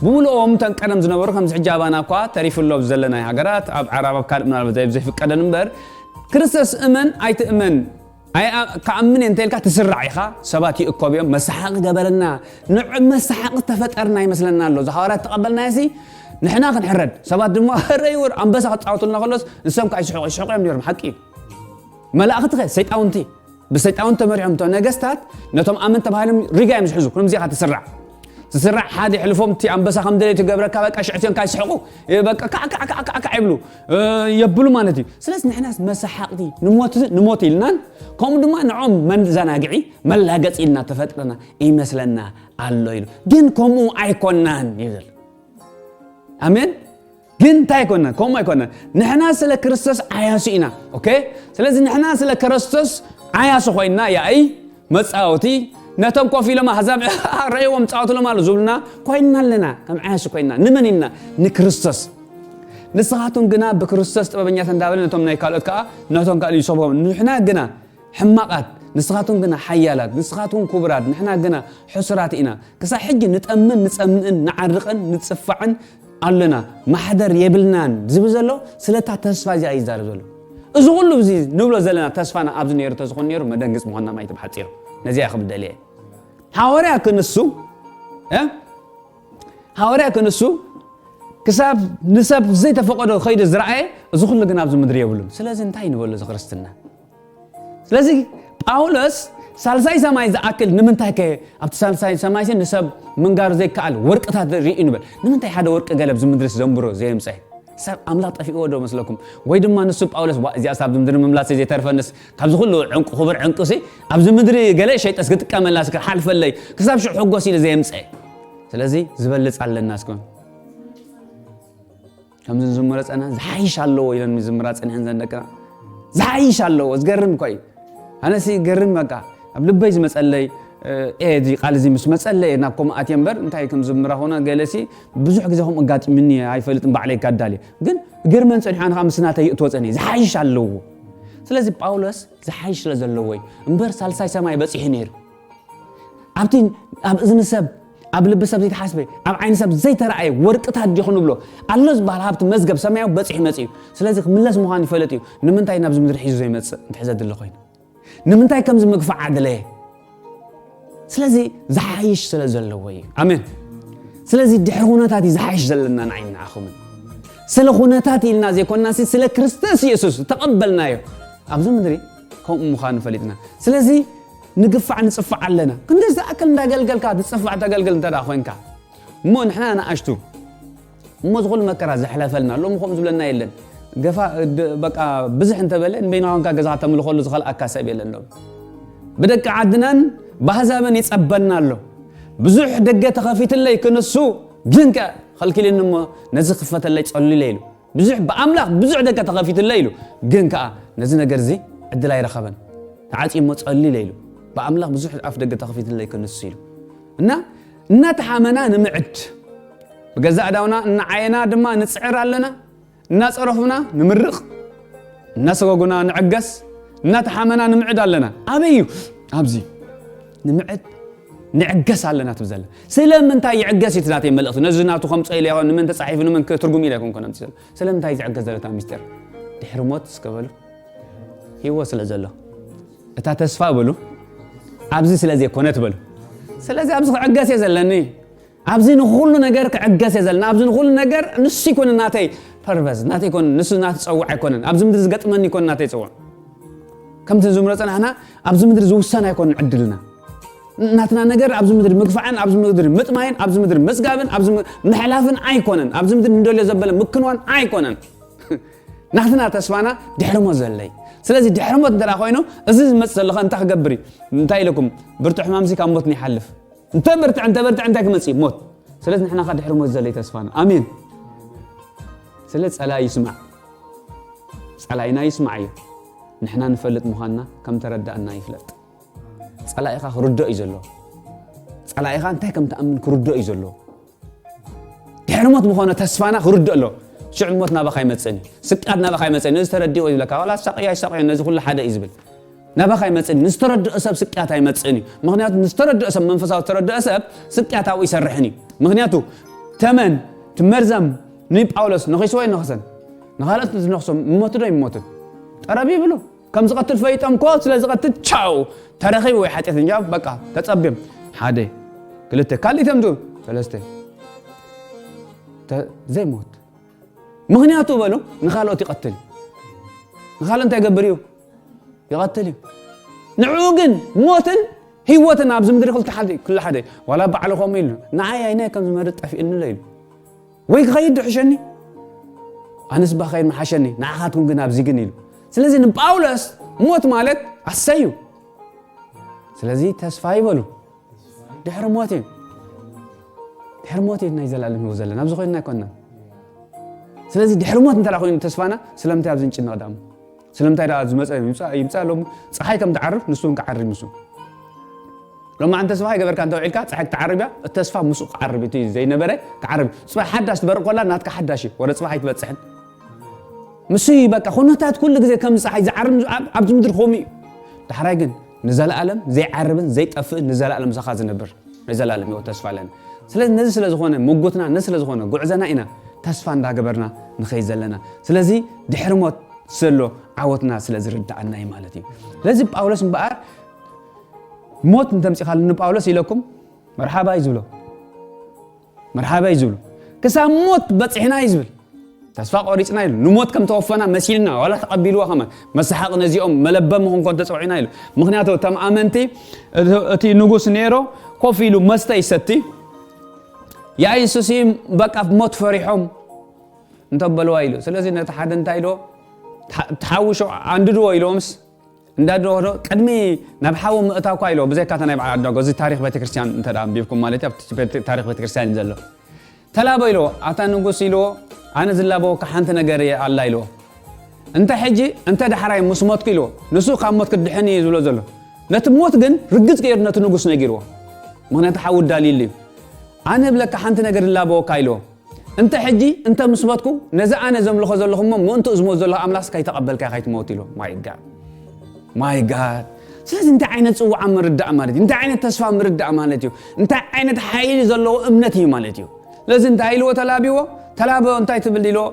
ብምልኦም ተን ቀደም ዝነበሩ ከምዚ ሕጂ ኣባና እኳ ተሪፉ ኣሎ ኣብዚ ዘለናይ ሃገራት ኣብ ዓራብ ኣብ ካልእ ምናልባት ዘይብ ዘይፍቀደን እምበር ክርስቶስ እመን ኣይትእመን ኣይ ክኣምን እየ እንተልካ ትስራዕ ኢኻ። ሰባት ይእከብ እዮም። መሰሓቂ ገበረና። ንዑ መሰሓቂ ተፈጠርና ይመስለና ኣሎ። እዚ ሃዋርያት ተቐበልናዮ ሲ ንሕና ክንሕረድ ሰባት ድማ ረይውር ኣንበሳ ክፃወቱልና ከሎስ ንሶም ከዓ ይስሕቁ ይስሕቁ እዮም ነይሮም። ሓቂ እዩ። መላእኽቲ ኸ ሰይጣውንቲ ብሰይጣውንቲ ተመሪሖም እቶም ነገስታት ነቶም ኣመን ተባሂሎም ሪጋ እዮም ዝሕዙ። ኩሎም እዚኣ ትስራዕ ትስራዕ ሓደ ሕልፎም እቲ ኣንበሳ ከም ደለዩ ትገብረካ በቃ ሽዕትዮን ካይስሕቁ በቃ ካዕ ካዕ ካዕ ካዕ ካዕ ይብሉ የብሉ ማለት እዩ። ስለዚ ንሕናስ መሰሓቕቲ ንሞት ንሞት ኢልናን ከምኡ ድማ ንዖም መዘናግዒ መላገፂ ኢልና ተፈጥረና ይመስለና ኣሎ ኢሉ። ግን ከምኡ ኣይኮናን ይብል። ኣሜን። ግን እንታይ ኣይኮናን ከምኡ ኣይኮናን። ንሕና ስለ ክርስቶስ ዓያሱ ኢና። ኦኬ። ስለዚ ንሕና ስለ ክርስቶስ ዓያሱ ኮይና ያእይ መጻወቲ ነቶም ኮፍ ኢሎም ኣሕዛብ ረእዎም ጻወትሎም ኣሎ ዝብሉና ኮይና ኣለና። ከም ዓያሱ ኮይና ንመን ኢልና? ንክርስቶስ። ንስኻትኩም ግና ብክርስቶስ ጥበበኛት እንዳበለ ነቶም ናይ ካልኦት ከዓ ነቶም ካልእ ይሰብሆም። ንሕና ግና ሕማቓት ንስኻትኩም ግና ሓያላት ንስኻትኩም ክቡራት ንሕና ግና ሕሱራት ኢና። ክሳብ ሕጂ ንጠምን ንጸምእን ንዓርቕን ንጽፋዕን ኣሎና ማሕደር የብልናን ዝብል ዘሎ ስለታ ተስፋ እዚኣ ይዛረብ ዘሎ። እዚ ኩሉ እዚ ንብሎ ዘለና ተስፋና ኣብዚ ነይሩ ተዝኾን ነይሩ መደንግጽ ምኾንና ማይት ብሓጺሩ ነዚኣ ክብል ደልየ። ሃዋርያ ክንሱ እ? ሃዋርያ ክንሱ ክሳብ ንሰብ ዘይተፈቀዶ ከይዱ ዝረኣየ እዚ ኩሉ ግን ኣብዚ ምድሪ የብሉን። ስለዚ እንታይ ንበሎ እዚ ክርስትና? ስለዚ ጳውሎስ ሳልሳይ ሰማይ ዝኣክል ንምንታይ ከ ኣብቲ ሳልሳይ ሰማይ ንሰብ ምንጋሩ ዘይከኣል ወርቅታት ርኢ ንበል። ንምንታይ ሓደ ወርቂ ገለ ኣብዚ ምድሪ ዘንብሮ ዘየምፀ ሰብ ኣምላኽ ጠፊእዎ ዶ መስለኩም? ወይ ድማ ንሱ ጳውሎስ ዋ እዚኣ ሳብ ምድሪ ምምላስ ዘይተርፈንስ ካብዚ ኩሉ ዕንቁ ክብር ዕንቁ ሲ ኣብዚ ምድሪ ገለ ሸይጠስ ክጥቀመላ ክሓልፈለይ ክሳብ ሽዑ ሕጎስ ኢሉ ዘየምፀ። ስለዚ ዝበልፅ ኣለና እስኮ ከምዚ ዝምረ ጸና ዝሓይሽ ኣለዎ ኢለን ዝምራ ጸኒሐን ዘን ደቅና ዝሓይሽ ኣለዎ። ዝገርም እኮ እዩ። ኣነሲ ገርም በቃ ኣብ ልበይ ዝመጸለይ ኤ እዚ ቃል እዚ ምስ መጸለየ ናብ ከምኡ ኣትየ እምበር እንታይ ከም ዝምራ ኾነ ገለሲ ብዙሕ ግዜ ከምኡ ኣጋጢምኒ ኣይፈልጥን። ባዕለይ ካዳልየ ግን ገርመን ጸኒሖ ኣነ ከዓ ምስ ናተይ ይእትዎ ጸኒሐ ዝሓይሽ ኣለዎ። ስለዚ ጳውሎስ ዝሓይሽ ስለ ዘለዎ እዩ እምበር ሳልሳይ ሰማይ በጺሑ ነይሩ። ኣብቲ ኣብ እዝኒ ሰብ ኣብ ልቢ ሰብ ዘይተሓስበ ኣብ ዓይኒ ሰብ ዘይተረኣየ ወርቅታት ዲኹ ንብሎ ኣሎ ዝበሃል ሃብቲ መዝገብ ሰማያዊ በፂሑ መፂኡ እዩ። ስለዚ ክምለስ ምዃኑ ይፈልጥ እዩ። ንምንታይ ናብዚ ምድሪ ሒዙ ዘይመፅእ እንተ ዘድሊ ኮይኑ ንምንታይ ከምዚ ምግፋዕ ኣድለየ? ስለዚ ዝሓይሽ ስለ ዘለዎ እዩ። ኣሜን። ስለዚ ድሕሪ ኩነታት እዩ ዝሓይሽ ዘለና ንዓይ ንዓኹምን ስለ ኩነታት ኢልና ዘይኮንና ስለ ክርስቶስ የሱስ ዝተቐበልናዮ ኣብዚ ምድሪ ከምኡ ምዃኑ ፈሊጥና ስለዚ ንግፋዕ ንጽፋዕ ኣለና። ክንደይ ዝኣክል እንዳገልገልካ ትጽፋዕ ተገልግል እንተ ደኣ ኮይንካ እሞ ንሕና ንኣሽቱ እሞ ዝኹሉ መከራ ዘሕለፈልና ሎም ከምኡ ዝብለና የለን። ገፋ በቃ ብዝሕ እንተበለ ንበይንኻ ኮንካ ገዛኻ ተምልኸሉ ዝኸልኣካ ሰብ የለን ሎም ብደቂ ዓድናን ባህዛብን ይጸበና ኣሎ። ብዙሕ ደገ ተኸፊትለይ ክንሱ ግን ከ ኸልኪልኒ እሞ ነዚ ክፈተለይ ጸሉለ ኢሉ ብዙሕ ብኣምላኽ ብዙሕ ደገ ተኸፊትለይ ኢሉ ግን ከኣ ነዚ ነገር እዚ ዕድል ኣይረኸበን። ተዓጽዩ እሞ ጸሉለ ኢሉ ብኣምላኽ ብዙሕ ኣፍ ደገ ተኸፊትለይ ክንሱ ኢሉ እና እናተሓመና ንምዕድ ብገዛእ ዳውና እናዓየና ድማ ንጽዕር ኣለና። እናጸረፉና ንምርቕ እናሰጎጉና ንዕገስ እናተሓመና ንምዕድ ኣለና። ኣበይ እዩ ኣብዚ ንምዕድ ንዕገስ ኣለና ትብል ዘላ ስለምንታይ ይዕገስ እዩ ናተይ መልእኽቲ ነዚ ናቱ ከምፀ ኢለ ይኸውን ንመን ተፃሒፉ ንመን ትርጉም ኢለ ይኮንኮ ነምፅእ ዘሎ ስለምንታይ ዝዕገስ ዘሎ እታ ሚስጢር ድሕሪ ሞት እስከ በሉ ህይወት ስለ ዘሎ እታ ተስፋ በሉ ኣብዚ ስለ ዘይኮነ ትበሉ ስለዚ ኣብዚ ክዕገስ እየ ዘለኒ ኣብዚ ንኹሉ ነገር ክዕገስ እየ ዘለና ኣብዚ ንኹሉ ነገር ንሱ ይኮነ ናተይ ፐርቨዝ ናተይ ይኮነ ንሱ ናተይ ፀውዕ ኣይኮነን ኣብዚ ምድሪ ዝገጥመኒ ይኮነ ናተይ ፀውዕ ከምቲ ዝምሮ ፀናሕና ኣብዚ ምድሪ ዝውሰን ኣይኮነን ዕድልና ናትና ነገር ኣብዚ ምድሪ ምግፋዕን ኣብዚ ምድሪ ምጥማይን ኣብዚ ምድሪ ምፅጋብን ኣብዚ ምሕላፍን ኣይኮነን ኣብዚ ምድሪ ንደልዮ ዘበለ ምክንዋን ኣይኮነን ናትና ተስፋና ድሕሪ ሞት ዘለይ ስለዚ ድሕሪ ሞት እንተ ኮይኑ እዚ ዝመፅ ዘለኸ እንታይ ክገብር እዩ እንታይ ኢለኩም ብርቱ ሕማምዚ ካብ ሞት ንይሓልፍ እንተ በርትዕ እንተ በርትዕ እንታይ ክመፅእ ሞት ስለዚ ንሕና ካ ድሕሪ ሞት ዘለይ ተስፋና ኣሜን ስለ ፀላይ ይስማዕ ፀላይና ይስማዕ እዩ ንሕና ንፈልጥ ምዃንና ከም ተረዳእና ይፍለጥ ፀላኢኻ ክርዶ እዩ ዘሎ ፀላኢኻ እንታይ ከም ተኣምን ክርዶ እዩ ዘሎ ድሕሪ ሞት ምኾነ ተስፋና ክርዶ ኣሎ ሽዑ ሞት ናባኻ ይመፅእን እዩ ስቃት ናባኻ ይመፅእን እዚ ተረዲኦ ይብለካ ዋላ ሳቅዮ ኣይሳቅዮ ነዚ ኩሉ ሓደ እዩ ዝብል ናባኻ ኣይመጽእን። ንዝተረድኦ ሰብ ስቅያት ኣይመጽእን እዩ። ምኽንያቱ ንዝተረድኦ ሰብ፣ መንፈሳዊ ዝተረድኦ ሰብ ስቅያት ኣብኡ ይሰርሕን እዩ። ምኽንያቱ ተመን፣ ትመርዘም ንጳውሎስ ነኺስዎ ይነኽሰን። ንኻልኦት ዝነኽሶም ይሞቱ ዶ ይሞቱ? ጠረብ ይብሉ። ከም ዝቐትል ፈይጦም ኮ ስለ ዝቐትል ቻው ተረኺቡ ወይ ሓጢኣተኛ በቃ ተጸብዮም። ሓደ፣ ክልተ፣ ካልእ ተምቱ፣ ሰለስተ። ተ-፣ ዘይሞት። ምኽንያቱ በሉ ንኻልኦት ይቐትል። ንኻልእ እንታይ ይገብር እዩ? ይቐትል እዩ። ንዕኡ ግን ሞትን ህይወትን ኣብዚ ምድሪ ክልተ ሓደ፣ ክልተ ሓደ። ዋላ ባዕሉ ከምኡ ኢሉ፣ ንዓይ ኣይናይ ከም ዝመርጥ ጠፊእኒ ዶ ኢሉ። ወይ ክኸይድ ዶ ሕሸኒ? ኣነስ ባ ኸይድ ምሓሸኒ፣ ንዓኻትኩም ግን ኣብዚ ግን ኢሉ። ስለዚ ንጳውሎስ ሞት ማለት ኣሰይ እዩ። ስለዚ ተስፋ ይበሉ። ድሕሪ ሞት እዩ። ድሕሪ ሞት እዩ ናይ ዘላለም ህይወት ዘለና። ኣብዚ ኮይንና ኣይኮንና። ስለዚ ድሕሪ ሞት እንተ ኮይኑ ተስፋና፣ ስለምንታይ ኣብዚ ንጭነቕ ደኣ? ስለምንታይ ደኣ ዝመጸ ይምጻእ፣ ይምጻእ ኣሎ? ጸሓይ ከም ትዓርብ ንሱ እውን ክዓርብ እዩ። ንሱ ሎማዓንቲ ተስፋ ይገበርካ እንተ ውዒልካ፣ ጸሓይ ክትዓርብ እያ። እቲ ተስፋ ምስኡ ክዓርብ እዩ። እቲ ዘይነበረ ክዓርብ። ጽባሕ ሓዳሽ ትበርቕ ኮላ ናትካ ሓዳሽ እዩ። ወረ ጽባሕ ኣይትበጽሕን። ምስ በቃ ኩነታት ኩሉ ግዜ ከም ጸሓይ ዝዓርብ ኣብ-፣ ኣብዚ ምድሪ ከምኡ እዩ። ዳሕራይ ግን ንዘለኣለም ዘይዓርብን ዘይጠፍእን ንዘለኣለም ምሳኻ ዝነብር ናይ ዘለኣለም ህይወት ተስፋ ኣለና። ስለዚ ነዚ ስለ ዝኾነ ምጉትና፣ ነዚ ስለ ዝኾነ ጉዕዘና ኢና ተስፋ እንዳገበርና ንኸይድ ዘለና። ስለዚ ድሕሪ ሞት ዘሎ ዓወትና ስለ ዝርድኣና እዩ ማለት እዩ። ስለዚ ጳውሎስ እምበኣር ሞት እንተምፂኻሉ ንጳውሎስ ኢለኩም መርሓባ እዩ ዝብሎ። መርሓባ እዩ ዝብሎ። ክሳብ ሞት በፂሕና እዩ ዝብል። ተስፋ ቆሪፅና ኢሉ። ንሞት ከም ተወፈና መሲልና፣ ዋላ ተቐቢልዋ ከማን። መሳሓቂ ነዚኦም መለበሚ ክንኮን ተፀዊዕና ኢሉ። ምኽንያቱ እቶም ኣመንቲ፣ እቲ፣ እቲ ንጉስ ኔሮ ኮፍ ኢሉ መስተ ይሰቲ። ያ ኢየሱስ በቃ ሞት ፈሪሖም እንተበልዋ ኢሉ። ስለዚ ነቲ ሓደ እንታይ ኢልዎ? ተሓ-፣ ተሓውሾ ኣንድድዎ ኢልዎምስ እንዳድሮ ቅድሚ ናብ ሓዊ ምእታው እኳ ኢልዎ፣ ብዘይካ እታ ናይ በዓል ዓዳጎ፣ እዚ ታሪኽ ቤተክርስትያን እንተ ደኣ ኣንቢብኩም ማለት እዩ፣ ኣብቲ ቤተ-፣ ታሪኽ ቤተክርስትያን እዩ ዘሎ። ተላቦ ኢልዎ፣ ኣታ ንጉስ ኢልዎ፣ ኣነ ዝላበወካ ሓንቲ ነገር እየ ኣላ ኢልዎ። እንተ ሕጂ፣ እንተ ዳሕራይ ምስ ሞትኩ ኢልዎ፣ ንሱ ካብ ሞት ክድሕን እዩ ዝብሎ ዘሎ። ነቲ ሞት ግን ርግጽ ገይሩ ነቲ ንጉስ ነጊርዎ። ምኽንያቱ ሓዊ ዳልዩሉ እዩ። ኣነ እብለካ ሓንቲ ነገር እላበወካ ኢልዎ። እንተ ሕጂ፣ እንተ ምስ ሞትኩ፣ ነዚ ኣነ ዘምልኾ ዘለኹ እሞ ምእንትኡ ዝሞት ዘለኹ ኣምላኽስ ከይተቐበልካዮ ከይትመውት ኢልዎ። ማይ ጋድ። ማይ ጋድ። ስለዚ እንታይ ዓይነት ጽውዓ ምርዳእ ማለት እዩ? እንታይ ዓይነት ተስፋ ምርዳእ ማለት እዩ? እንታይ ዓይነት ሓይሊ ዘለዎ እምነት እዩ ማለት እዩ? ስለዚ እንታይ ኢልዎ ተላቢዎ? ተላበ እንታይ ትብል ኢልዎ?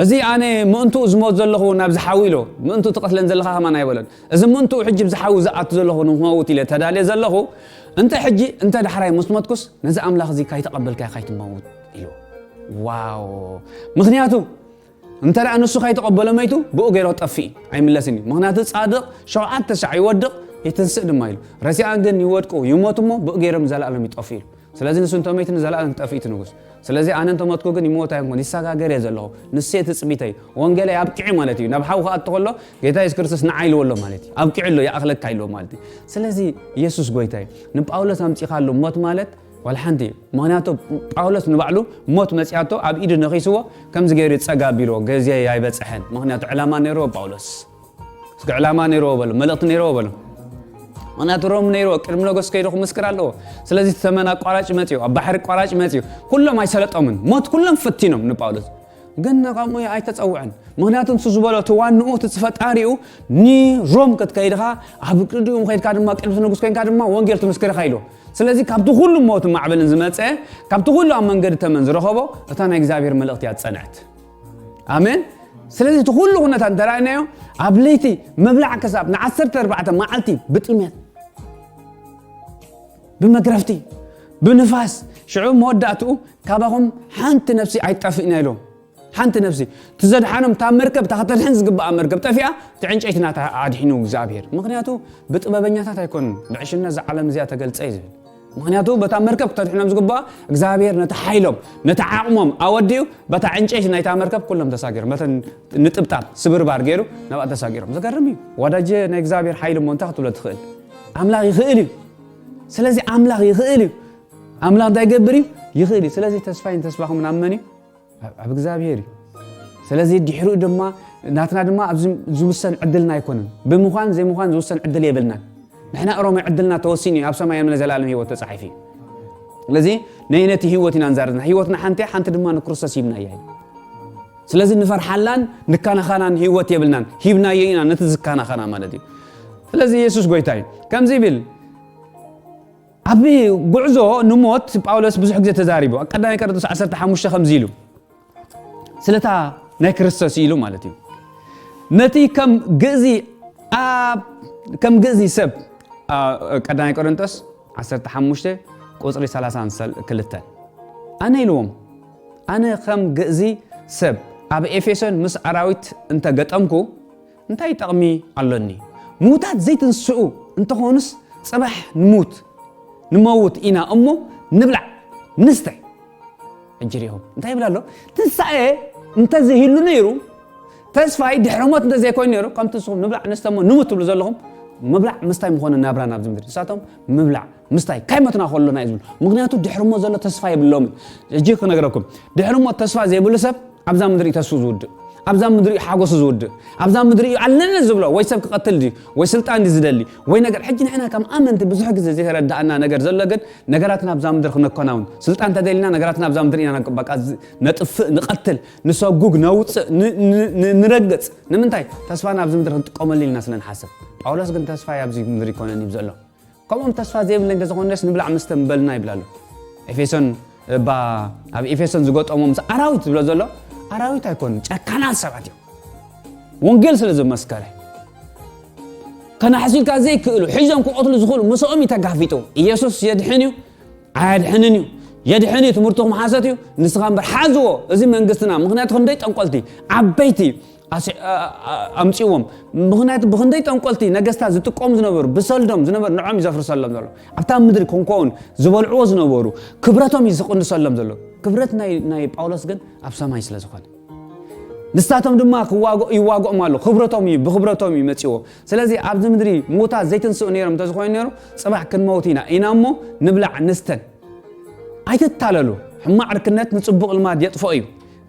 እዚ ኣነ ምእንትኡ ዝሞት ዘለኹ ናብዚ ሓዊ ኢልዎ። ምእንትኡ ትቐትለን ዘለኻ ከማን ኣይበሎን። እዚ ምእንትኡ ሕጂ ብዚ ሓዊ ዝኣቱ ዘለኹ ንክመውት ኢለ ተዳልየ ዘለኹ። እንተ ሕጂ፣ እንተ ዳሕራይ ምስ ሞትኩስ ነዚ ኣምላኽ እዚ ካይተቐበልካዮ ካይትመውት ኢልዎ። ዋው! ምኽንያቱ እንተ ደኣ ንሱ ካይተቐበሎ መይቱ፣ ብኡ ገይሩ ክጠፍእ እዩ፣ ኣይምለስን እዩ። ምኽንያቱ ጻድቕ ሸውዓተ ሳዕ ይወድቕ፣ ይትንስእ ድማ ኢሉ። ረሲኣን ግን ይወድቁ፣ ይሞቱ እሞ ብኡ ገይሮም ንዘለኣለም ይጠፍኡ ኢሉ። ስለዚ ንሱ እንተመይቱ ንዘለኣለም ክጠፍእ እዩ እቲ ንጉስ። ስለዚ ኣነ እንተሞትኩ ግን ይሞት ኣይኮንኩን፣ ይሰጋገር እየ ዘለኹ። ንሱ እየ ትጽቢተይ። ወንጌለይ ኣብቂዑ ማለት እዩ። ናብ ሓዊ ክኣቱ ከሎ ጌታ የሱስ ክርስቶስ ንዓይ ኢልዎ ኣሎ ማለት እዩ። ኣብቂዑ ኣሎ፣ ይኣኽለካ ኢልዎ ማለት እዩ። ስለዚ የሱስ ጎይታ እዩ። ንጳውሎስ ኣምጺኻሉ ሞት ማለት ዋላ ሓንቲ። ምኽንያቱ ጳውሎስ ንባዕሉ ሞት መጺኣቶ ኣብ ኢዱ ነኺስዎ ከምዚ ገይሩ ጸጋ ኣቢልዎ፣ ግዜ ኣይበጽሐን። ምኽንያቱ ዕላማ ነይርዎ ጳውሎስ። እስኪ ዕላማ ነይርዎ በሉ፣ መልእኽቲ ነይርዎ በሉ። ምኽንያቱ ሮም ነይርዎ፣ ቅድሚ ነገስ ከይዱ ክምስክር ኣለዎ። ስለዚ እቲ ተመን ኣቋራጭ መጺኡ፣ ኣብ ባሕሪ ኣቋራጭ መጺኡ። ኩሎም ኣይሰለጦምን። ሞት ኩሎም ፈቲኖም ንጳውሎስ። ግን ከምኡ ኣይተጸውዐን። ምኽንያቱ ንሱ ዝበሎ እቲ ዋንኡ፣ እቲ ፈጣሪኡ ንሮም ክትከይድኻ፣ ኣብ ቅድሚኡ ከይድካ ድማ ቅድሚ ንጉስ ኮይንካ ድማ ወንጌል ትምስክር ኢኻ ኢልዎ። ስለዚ ካብቲ ኩሉ ሞት ማዕበልን ዝመጸ፣ ካብቲ ኩሉ ኣብ መንገዲ ተመን ዝረኸቦ፣ እታ ናይ እግዚኣብሔር መልእኽቲ እያ ዝጸንዐት። ኣሜን። ስለዚ እቲ ኩሉ ኩነታት እንተረኣይናዮ፣ ኣብ ለይቲ ምብላዕ ክሳብ ን14 መዓልቲ ብጥሜት፣ ብመግረፍቲ፣ ብንፋስ፣ ሽዑ መወዳእትኡ ካባኹም ሓንቲ ነፍሲ ኣይትጠፍእን ኢልዎም። ሓንቲ ነፍሲ፣ እቲ ዘድሓኖም፣ እታ መርከብ፣ እታ ከተድሕን ዝግባኣ መርከብ ጠፊኣ፣ እቲ ዕንጨይቲ ናታ ኣድሒኑ እግዚኣብሔር። ምኽንያቱ ብጥበበኛታት ኣይኮኑን፣ ብዕሽነት እዛ ዓለም እዚኣ ተገልጸ እዩ ዝብል። ምኽንያቱ በታ መርከብ ክተድሕኖም ዝግባኣ እግዚኣብሔር ነቲ ሓይሎም፣ ነቲ ዓቕሞም ኣወዲኡ፣ በታ ዕንጨይቲ ናይታ መርከብ ኩሎም ተሳጊሮም፣ በተን ንጥብጣብ ስብርባር ገይሩ ናብኣ ተሳጊሮም። ዘገርም እዩ። ወዳጀ ናይ እግዚኣብሔር ሓይሊ እሞ እንታይ ክትብሎ ትኽእል? ኣምላኽ ይኽእል እዩ። ስለዚ ኣምላኽ ይኽእል እዩ። ኣምላኽ እንታይ ይገብር እዩ? ይኽእል እዩ። ስለዚ ተስፋይን ተስፋኹምን ኣብ መን እዩ? ኣብ፣ ኣብ እግዚኣብሔር እዩ። ስለዚ ድሕሪኡ ድማ ናትና ድማ ኣብዚ ዝውሰን ዕድልና ኣይኮነን። ብምዃን ዘይምዃን ዝውሰን ዕድል የብልናን። ንሕና ሮማይ ዕድልና ተወሲኑ እዩ፣ ኣብ ሰማይ ንዘለኣለም ህይወት ተጻሒፉ እዩ። ስለዚ ናይ ነቲ ህይወት ኢና ንዛረብ ዘለና። ህይወትና ሓንቲ እያ፣ ሓንቲ ድማ ንክርስቶስ ሂብናያ እዩ። ስለዚ ንፈርሓላን ንካናኻናን ህይወት የብልናን። ሂብናዮ ኢና ነቲ ዝካናኻና ማለት እዩ። ስለዚ ኢየሱስ ጎይታ እዩ። ከምዚ ይብል፣ ኣብ ጉዕዞ ንሞት ጳውሎስ ብዙሕ ግዜ ተዛሪቡ። ኣብ ቀዳማይ ቆሮንቶስ ዓሰርተ ሓሙሽተ ከምዚ ኢሉ፣ ስለታ ናይ ክርስቶስ ኢሉ ማለት እዩ። ነቲ ከም ግእዚ ኣብ ከም ግእዚ ሰብ፣ ኣ፣ ቀዳማይ ቆሮንቶስ ዓሰርተ ሓሙሽተ ቁጽሪ ሰላሳን ክልተን፣ ኣነ ኢልዎም፣ ኣነ ከም ግእዚ ሰብ ኣብ ኤፌሶን ምስ ኣራዊት እንተ ገጠምኩ እንታይ ጠቕሚ ኣሎኒ? ምዉታት ዘይትንስኡ እንተኾኑስ፣ ጽባሕ ንሙት፣ ንመውት ኢና እሞ፣ ንብላዕ፣ ንስተ። ሕጂ ርኢኹም እንታይ ይብል ኣሎ? ትንሳኤ እንተዘይህሉ ነይሩ፣ ተስፋይ ድሕሪ ሞት እንተዘይኮይኑ ነይሩ፣ ከምቲ ንስኹም ንብላዕ፣ ንስተ እሞ ንሙት ትብሉ ዘለኹም፣ ምብላዕ ምስታይ ምኾነ ናብራና ኣብዚ ምድሪ። ንሳቶም ምብላዕ ምስታይ ካይሞትና ከሎና እዩ ዝብሉ። ምኽንያቱ ድሕሪ ሞት ዘሎ ተስፋ የብሎምን። ሕጂ ክነግረኩም፣ ድሕሪ ሞት ተስፋ ዘይብሉ ሰብ ኣብዛ ምድሪ እዩ ተስፉ ዝውድእ፣ ኣብዛ ምድሪ እዩ ሓጎሱ ዝውድእ፣ ኣብዛ ምድሪ እዩ ኣለኒ ዝብሎ። ወይ ሰብ ክቐትል ድዩ፣ ወይ ስልጣን ድዩ ዝደሊ፣ ወይ ነገር። ሕጂ ንሕና ከም ኣመንቲ ብዙሕ ግዜ ዘይተረዳእና ነገር ዘሎ ግን፣ ነገራትና ኣብዛ ምድሪ ክነከናውን፣ ስልጣን ተደሊና ነገራትና ኣብዛ ምድሪ ኢና ነቅ-፣ በቃ ዝ-፣ ነጥፍእ፣ ንቐትል፣ ንሰጉግ፣ ነውፅእ፣ ን-፣ ን-፣ ን-፣ ንረግፅ። ንምንታይ? ተስፋና ኣብዚ ምድሪ ክንጥቀመሉ ኢልና ስለ ንሓስብ። ጳውሎስ ግን ተስፋ ኣብዚ ምድሪ ይኮነን እዩ ዘሎ። ከምኦም ተስፋ ዘይብለኝ እንተዝኾነስ ንብላዕ መስተ ምበልና ይብል ኣሎ። ኤፌሶን፣ እባ ኣብ ኤፌሶን ዝገጠሞም ምስ ኣራዊት ዝብሎ ዘሎ፣ ኣራዊት ኣይኮኑን፣ ጨካናት ሰባት እዮም። ወንጌል ስለ ዘመስከረ፣ ከናሕሱ ኢልካ ዘይክእሉ፣ ሒዞም ክቐትሉ ዝኽእሉ፣ ምስኦም እዩ ተጋፊጡ። ኢየሱስ የድሕን እዩ፣ ኣየድሕንን እዩ። የድሕን እዩ፣ ትምህርትኹም ሓሰት እዩ፣ ንስኻ እምበር ሓዝዎ፣ እዚ መንግስትና። ምኽንያቱ ክንደይ ጠንቆልቲ፣ ዓበይቲ ኣስ-፣ ኣ-፣ ኣ-፣ ኣምጺዎም። ምኽንያቱ ብኽንደይ ጠንቆልቲ ነገስታት ዝጥቀሙ ዝነበሩ፣ ብሰልዶም ዝነበሩ፣ ንዖም እዩ ዘፍርሰሎም ዘሎ። ኣብታ ምድሪ ኮንኮውን ዝበልዕዎ ዝነበሩ፣ ክብረቶም እዩ ዝቕንሰሎም ዘሎ። ክብረት ናይ፣ ናይ ጳውሎስ ግን ኣብ ሰማይ ስለ ዝኾነ፣ ንሳቶም ድማ ክዋግኦ-፣ ይዋግኦም ኣሎ። ክብረቶም እዩ፣ ብክብረቶም እዩ መጺዎ። ስለዚ ኣብዚ ምድሪ ምዉታት ዘይትንስኡ ነይሮም እንተዝኾይኑ ነይሩ፣ ጽባሕ ክንመውት ኢና፣ ኢና እሞ ንብላዕ ንስተን። ኣይትታለሉ፣ ሕማቕ ዕርክነት ንጽቡቕ ልማድ የጥፍኦ እዩ።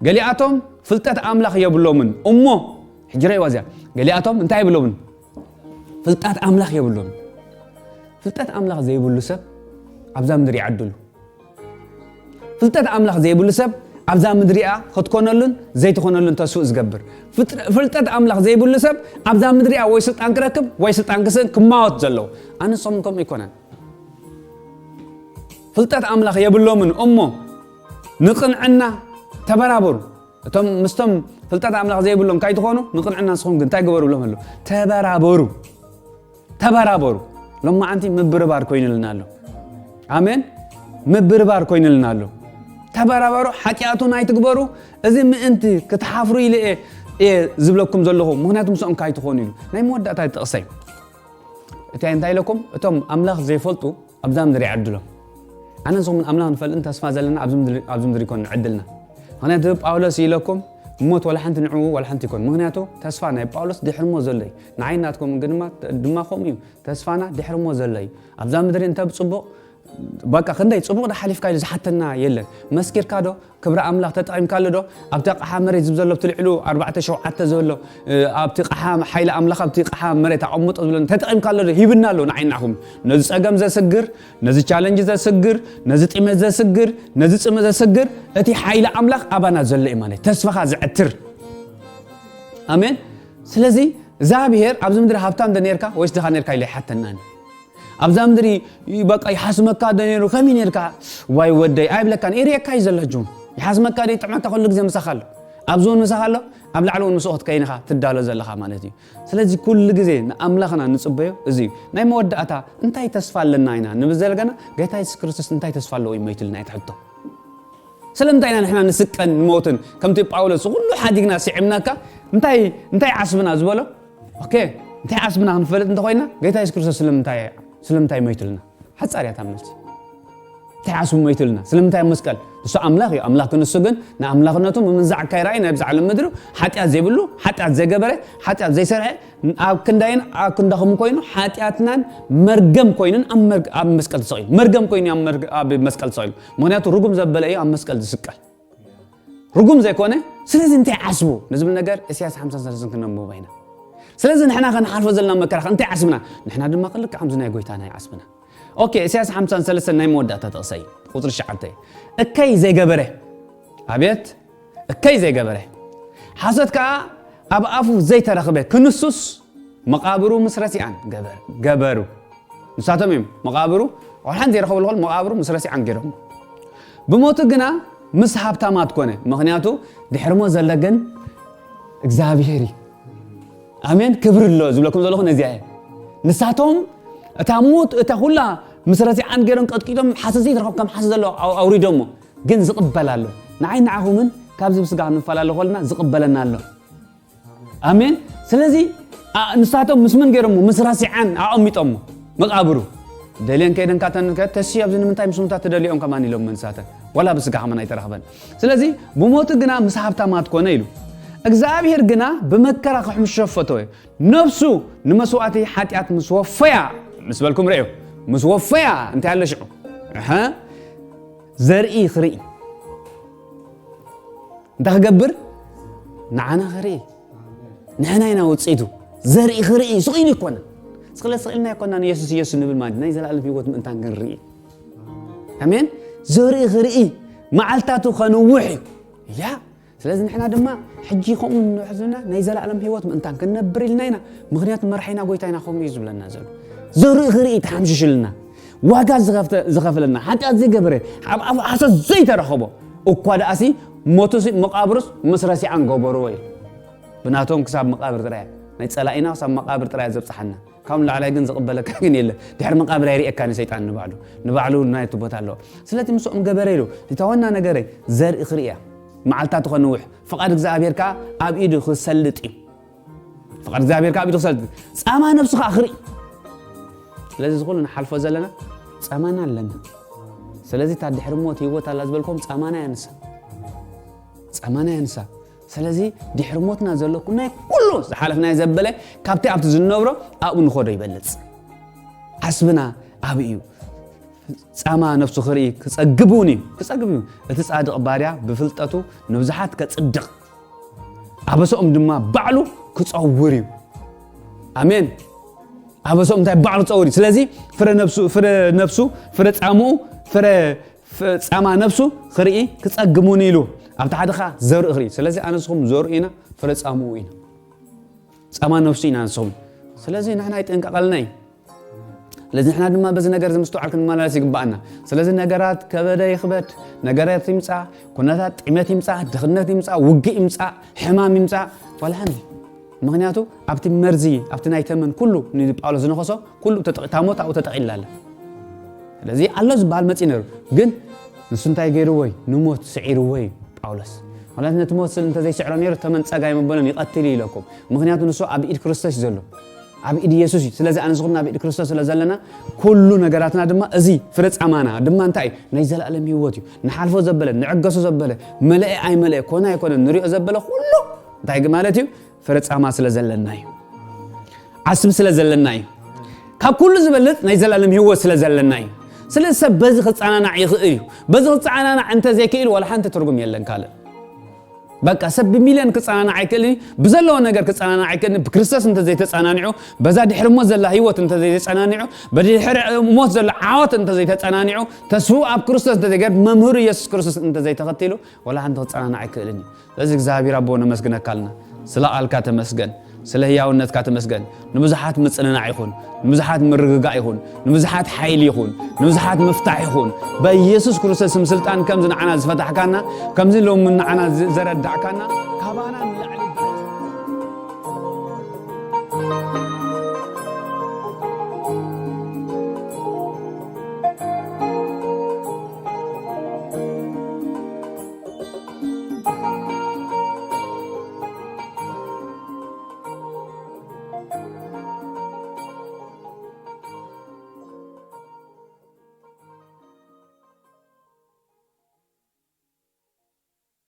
ገሊኣቶም ፍልጠት ኣምላኽ የብሎምን እሞ፣ ሕጂ ረእይዋ እዚኣ፣ ገሊኣቶም እንታይ የብሎምን? ፍልጠት ኣምላኽ የብሎምን። ፍልጠት ኣምላኽ ዘይብሉ ሰብ ኣብዛ ምድሪ ይዓድሉ። ፍልጠት ኣምላኽ ዘይብሉ ሰብ ኣብዛ ምድሪኣ ክትኮነሉን ዘይትኾነሉን ተስፉእ ዝገብር። ፍጥ-፣ ፍልጠት ኣምላኽ ዘይብሉ ሰብ ኣብዛ ምድሪኣ ወይ ስልጣን ክረክብ ወይ ስልጣን ክስእን ክማወት ዘለዎ። ኣነ ንሶም ከምኡ ኣይኮነን። ፍልጠት ኣምላኽ የብሎምን እሞ ንቕንዕና ተበራበሩ። እቶም ምስቶም ፍልጠት ኣምላኽ ዘይብሎም ካይትኾኑ ንቕንዕና ንስኹም ግን እንታይ ግበሩ ብሎም ኣሎ? ተበራበሩ። ተበራበሩ። ሎማዓንቲ ምብርባር ኮይኑልና ኣሎ። ኣሜን። ምብርባር ኮይኑልና ኣሎ። ተበራበሩ፣ ሓጢኣቱን ኣይትግበሩ። እዚ ምእንቲ ክትሓፍሩ ኢለ እየ፣ እየ ዝብለኩም ዘለኹ፣ ምኽንያቱ ምስኦም ካይትኾኑ ኢሉ። ናይ መወዳእታ ጥቕሰይ እቲ እንታይ ኢለኩም? እቶም ኣምላኽ ዘይፈልጡ ኣብዛ ምድሪ ይዕድሎም። ኣነ ንስኹም ኣምላኽ ንፈልጥን ተስፋ ዘለና ኣብዚ ምድሪ፣ ኣብዚ ምድሪ ይኮን ዕድልና። ምኽንያቱ ጳውሎስ ኢለኩም፣ ሞት ዋላ ሓንቲ ንዕኡ ዋላ ሓንቲ ይኮን። ምኽንያቱ ተስፋ ናይ ጳውሎስ ድሕሪ ሞት ዘሎ እዩ። ንዓይ ናትኩም ግን ድማ፣ ድማ ከምኡ እዩ። ተስፋና ድሕሪ ሞት ዘሎ እዩ። ኣብዛ ምድሪ እንተ ብጽቡቕ፣ በቃ ክንደይ ጽቡቕ ዶ ሓሊፍካ ኢሉ ዝሓተና የለን። መስኪርካ ዶ? ክብሪ ኣምላኽ ተጠቒምካሉ ዶ? ኣብቲ ኣቕሓ መሬት ዝብ ዘሎ ኣብቲ ልዕሉ ኣርባዕተ ሸውዓተ ዘሎ፣ እ፣ ኣብቲ ቕሓ ሓይሊ ኣምላኽ ኣብቲ ቕሓ መሬት ኣቐምጦ ዝብሎ ተጠቒምካሉ ዶ? ሂብና ኣሎ ንዓይ ንዓኹም። ነዚ ጸገም ዘስግር፣ ነዚ ቻለንጅ ዘስግር፣ ነዚ ጥሜት ዘስግር፣ ነዚ ጽምእ ዘስግር፣ እቲ ሓይሊ ኣምላኽ ኣባና ዘሎ እዩ ማለት እዩ። ተስፋኻ ዘዕትር። ኣሜን። ስለዚ እግዚኣብሔር ኣብዚ ምድሪ ሃብታም ዶ ኔርካ ወይስ ድኻ ኔርካ ኢሉ ኣይሓተናን። ኣብዛ ምድሪ በቃ ይሓስመካ ዶ ኔሩ? ከመይ ኔርካ? ዋይ ወደይ ኣይብለካን። ይርእየካ እዩ ዘሎ ሕጂ እውን። ይሓስመካ ዶ ይጥዕመካ? ኩሉ ግዜ ምሳኻ ኣሎ። ኣብዚ እውን ምሳኻ ኣሎ፣ ኣብ ላዕሊ እውን ምስኡ ክትከይን ኢኻ ትዳሎ ዘለኻ ማለት እዩ። ስለዚ ኩሉ ግዜ ንኣምላኽና ንጽበዮ እዚ እዩ። ናይ መወዳእታ እንታይ ተስፋ ኣለና ኢና ንብል ዘለና? ጎይታ የሱስ ክርስቶስ እንታይ ተስፋ ኣለዎ እዩ ሞይትልና እዩ እቲ ሕቶ። ስለምንታይ ኢና ንሕና ንስቀን ንሞትን? ከምቲ ጳውሎስ ኩሉ ሓዲግና ስዒምናካ፣ እንታይ፣ እንታይ ዓስብና ዝበሎ? ኦኬ፣ እንታይ ዓስብና ክንፈልጥ እንተኾይና፣ ጎይታ የሱስ ክርስቶስ ስለምንታይ፣ ስለምንታይ ሞይትልና? ሓጻር እያ እታ መልሲ። እንታይ ዓስቡ ሞይትልና? ስለምንታይ ኣብ መስቀል? ንሱ ኣምላኽ እዩ። ኣምላኽ ክንሱ ግን ንኣምላኽነቱ ምምንዛዕ ካይረኣይ ናብዚ ዓለም ምድሪ ሓጢኣት ዘይብሉ፣ ሓጢኣት ዘይገበረ፣ ሓጢኣት ዘይሰርሐ፣ ኣብ ክንዳይን ኣብ ክንዳኹም ኮይኑ ሓጢኣትናን መርገም ኮይኑን ኣብ መርግ-፣ ኣብ መስቀል ተሰቒሉ። መርገም ኮይኑ ኣብ መርግ-፣ ኣብ መስቀል ተሰቒሉ። ምኽንያቱ ርጉም ዘበለ እዩ ኣብ መስቀል ዝስቀል። ርጉም ዘይኮነ፣ ስለዚ እንታይ ዓስቡ ንዝብል ነገር ኢሳያስ ሓምሳን ሰለስተን ክነንብቦ ኢና። ስለዚ ንሕና ከነሓልፎ ዘለና መከራ እንታይ ዓስብና? ንሕና ድማ ክልክዕ ከምዚ ናይ ጎይታና ይዓስብና። ኦኬ፣ ኢሳያስ ሓምሳን ሰለስተን ናይ መወዳእታ ጥቕሰይ፣ ቁጽሪ ትሽዓተ። እከይ ዘይገበረ፣ ኣቤት፣ እከይ ዘይገበረ፣ ሓሶት ከኣ ኣብ ኣፉ ዘይተረኽበ፣ ክንሱስ መቓብሩ ምስ ረሲዓን ገበር- ገበሩ። ንሳቶም እዮም መቓብሩ፣ ዋላ ሓንቲ ዘይረኸብሉ ከሎ መቓብሩ ምስ ረሲዓን ገይሮም። ብሞቱ ግና ምስ ሃብታማት ኮነ፣ ምኽንያቱ ድሕሪ ሞት ዘሎ ግን እግዚኣብሔር እዩ። ኣሜን። ክብሪ ኣሎ ዝብለኩም ዘለኹ ነዚኣ እየ። ንሳቶም እታ ሞት፣ እታ ኩላ ምስ ረሲዓን ገይሮም ቀጥቂጦም ሓሰት ዘይትረኸብ ከም ሓሰት ዘሎ ኣው- ኣውሪዶሞ፣ ግን ዝቕበል ኣሎ። ንዓይ ንዓኹምን ካብዚ ብስጋ ክንፈላለ ከለና ዝቕበለና ኣሎ። ኣሜን። ስለዚ ኣ- ንሳቶም ምስ መን ገይሮሞ? ምስ ረሲዓን ኣቐሚጦሞ መቓብሩ። ደልየን ከይደን ካተን ከ- ተሲ ኣብዚ ንምንታይ ምስ ሙታት ትደልዮም ከማን ኢሎም ንሳተን። ዋላ ብስጋ ከማን ኣይተረኽበን። ስለዚ ብሞቱ ግና ምስ ሃብታማት ኮነ ኢሉ። እግዚኣብሔር ግና ብመከራ ክሕምሾ ፈተወ። ነፍሱ ንመስዋእቲ ሓጢኣት ምስ ወፈያ፣ ምስ በልኩም ርእዩ፣ ምስ ወፈያ እንታይ ኣሎ ሽዑ? እሐ፣ ዘርኢ ክርኢ። እንታይ ክገብር? ንዓና ክርኢ። ንሕና ኢና ውፅኢቱ። ዘርኢ ክርኢ ስቕ ኢሉ ይኮና። ስቕለ ስቕ ኢልና ይኮና ንየሱስ የሱስ ንብል ማለት ናይ ዘላለም ህይወት ምእንታን ክንርኢ። ኣሜን። ዘርኢ ክርኢ መዓልታቱ ከንውሕ እዩ። ያ ስለዚ ንሕና ድማ ሕጂ ከምኡ ንሕዝና ናይ ዘላለም ህይወት ምእንታን ክንነብር ኢልና ኢና። ምኽንያቱ መርሓይና ጎይታ ኢና ከምኡ እዩ ዝብለና ዘሎ። ዘርኢ ክርኢ ተሓምሽሽልና። ዋጋ ዝኸፍተ- ዝኸፍለና፣ ሓጢኣት ዘይገበረ፣ ኣብ ኣፉ ሓሶት ዘይተረኸቦ፣ እኳ ደኣሲ ሞቱሲ መቓብሩስ ምስ ረሲዓን ገበርዎ እዩ። ብናቶም ክሳብ መቓብር ጥራይ፣ ናይ ጸላኢና ክሳብ መቓብር ጥራይ ዘብጽሓና። ካብ ንላዕላይ ግን ዝቕበለካ ግን የለ። ድሕሪ መቓብር ኣይርእየካ ንሰይጣን ንባዕሉ። ንባዕሉ ናይቲ ቦታ ኣለዎ። ስለዚ ምስኦም ገበረ ኢሉ። እታ ዋና ነገረይ ዘርኢ ክርኢ እያ። መዓልታቱ ከንውሕ፣ ፍቓድ እግዚኣብሔር ከኣ ኣብ ኢዱ ክሰልጥ እዩ። ፍቓድ እግዚኣብሔር ከኣ ኣብ ኢዱ ክሰልጥ። ጻማ ነብሱ ከኣ ክርኢ። ስለዚ ዝኹሉ ንሓልፎ ዘለና ጻማና ኣለና። ስለዚ እታ ድሕሪ ሞት ህይወት ኣላ ዝበልኩም ጻማና ያንሳ። ጻማና ያንሳ። ስለዚ ድሕሪ ሞትና ዘሎ ኩ- ናይ ኩሉ ዝሓለፍናዮ ዘበለ ካብቲ ኣብቲ ዝንነብሮ ኣብኡ ንኸዶ ይበልጽ። ዓስብና ኣብኡ እዩ። ጻማ ነፍሱ ክርኢ ክጸግብ እውን እዩ። ክጸግብ እዩ። እቲ ጻድቕ ባርያ ብፍልጠቱ ንብዙሓት ከጽድቕ፣ ኣበሰኦም ድማ ባዕሉ ክጸውር እዩ። ኣሜን። ኣበሰኦም እንታይ ባዕሉ ክጸውር እዩ። ስለዚ ፍረ ነፍሱ፣ ፍረ ነፍሱ፣ ፍረ ጻምኡ፣ ፍረ ፍ- ጻማ ነፍሱ ክርኢ ክጸግም እውን ኢሉ። ኣብቲ ሓደ ኸኣ ዘርኢ ክርኢ። ስለዚ ኣነ ንስኹም ዘርኢ ኢና፣ ፍረ ጻምኡ ኢና። ጻማ ነፍሱ ኢና ንስኹም። ስለዚ ንሕና ይጠንቀቐልና እዩ። ስለዚ ንሕና ድማ በዚ ነገር እዚ ምስትውዓል ክንመላለስ ይግባኣና። ስለዚ ነገራት ከበደ ይኽበድ፣ ነገራት ይምጻእ፣ ኩነታት ጥሜት ይምጻእ፣ ድኽነት ይምጻእ፣ ውግእ ይምጻእ፣ ሕማም ይምጻእ፣ ዋላ ሓንቲ። ምኽንያቱ ኣብቲ መርዚ፣ ኣብቲ ናይ ተመን ኩሉ ንጳውሎስ ዝነኸሶ ኩሉ ተጠ- እታ ሞት ኣብኡ ተጠቒላ ኣላ። ስለዚ ኣሎ ዝበሃል መጺኡ ነይሩ። ግን ንሱ እንታይ ገይርዎ እዩ? ንሞት ስዒርዎ እዩ ጳውሎስ። ማለት ነቲ ሞት ስል እንተዘይስዕሮ ነይሩ ተመን ጸጋ ይመበሎም ይቐትል እዩ ኢለኩም። ምኽንያቱ ንሱ ኣብ ኢድ ክርስቶስ እዩ ዘሎ። ኣብ ኢድ ኢየሱስ እዩ። ስለዚ ኣነ ንስኹም ኣብ ኢድ ክርስቶስ ስለ ዘለና ኩሉ ነገራትና ድማ እዚ ፍረ ጻማና ድማ እንታይ እዩ? ናይ ዘላለም ህይወት እዩ። ንሓልፎ ዘበለ፣ ንዕገሶ ዘበለ፣ መለኤ ኣይመለኤ፣ ኮነ ኣይኮነ ንሪኦ ዘበለ ኩሉ እንታይ ማለት እዩ? ፍረ ጻማ ስለ ዘለና እዩ። ዓስቢ ስለ ዘለና እዩ። ካብ ኩሉ ዝበልጽ ናይ ዘላለም ህይወት ስለ ዘለና እዩ። ስለዚ ሰብ በዚ ክጸናናዕ ይኽእል እዩ። በዚ ክጸናናዕ እንተዘይክእል ዋላ ሓንቲ ትርጉም የለን ካልእ። በቃ ሰብ ብሚልዮን ክጸናናዕ ኣይክእልን እዩ። ብዘለዎ ነገር ክጸናናዕ ኣይክእልን እዩ። ብክርስቶስ እንተዘይተጸናኒዑ፣ በዛ ድሕሪ ሞት ዘላ ህይወት እንተዘይተጸናኒዑ፣ በድሕሪ ሞት ዘሎ ዓወት እንተዘይተጸናኒዑ፣ ተስፍኡ ኣብ ክርስቶስ እንተዘይገር፣ መምህሩ ኢየሱስ ክርስቶስ እንተዘይተኸቲሉ፣ ዋላ ሓንቲ ክጸናናዕ ኣይክእልን እዩ። ስለዚ እግዚኣብሔር ኣቦ ነመስግነካ ኣለና። ስለ ቃልካ ተመስገን፣ ስለ ህያውነትካ ተመስገን። ንብዙሓት ምጽንናዕ ይኹን፣ ንብዙሓት ምርግጋእ ይኹን፣ ንብዙሓት ሓይሊ ይኹን፣ ንብዙሓት ምፍታሕ ይኹን። በኢየሱስ ክርስቶስ ስም ስልጣን ከምዚ ንዓና ዝፈታሕካና፣ ከምዚ ሎሚ ንዓና ዝ- ዘረዳዕካና ካባና ንላዕሊ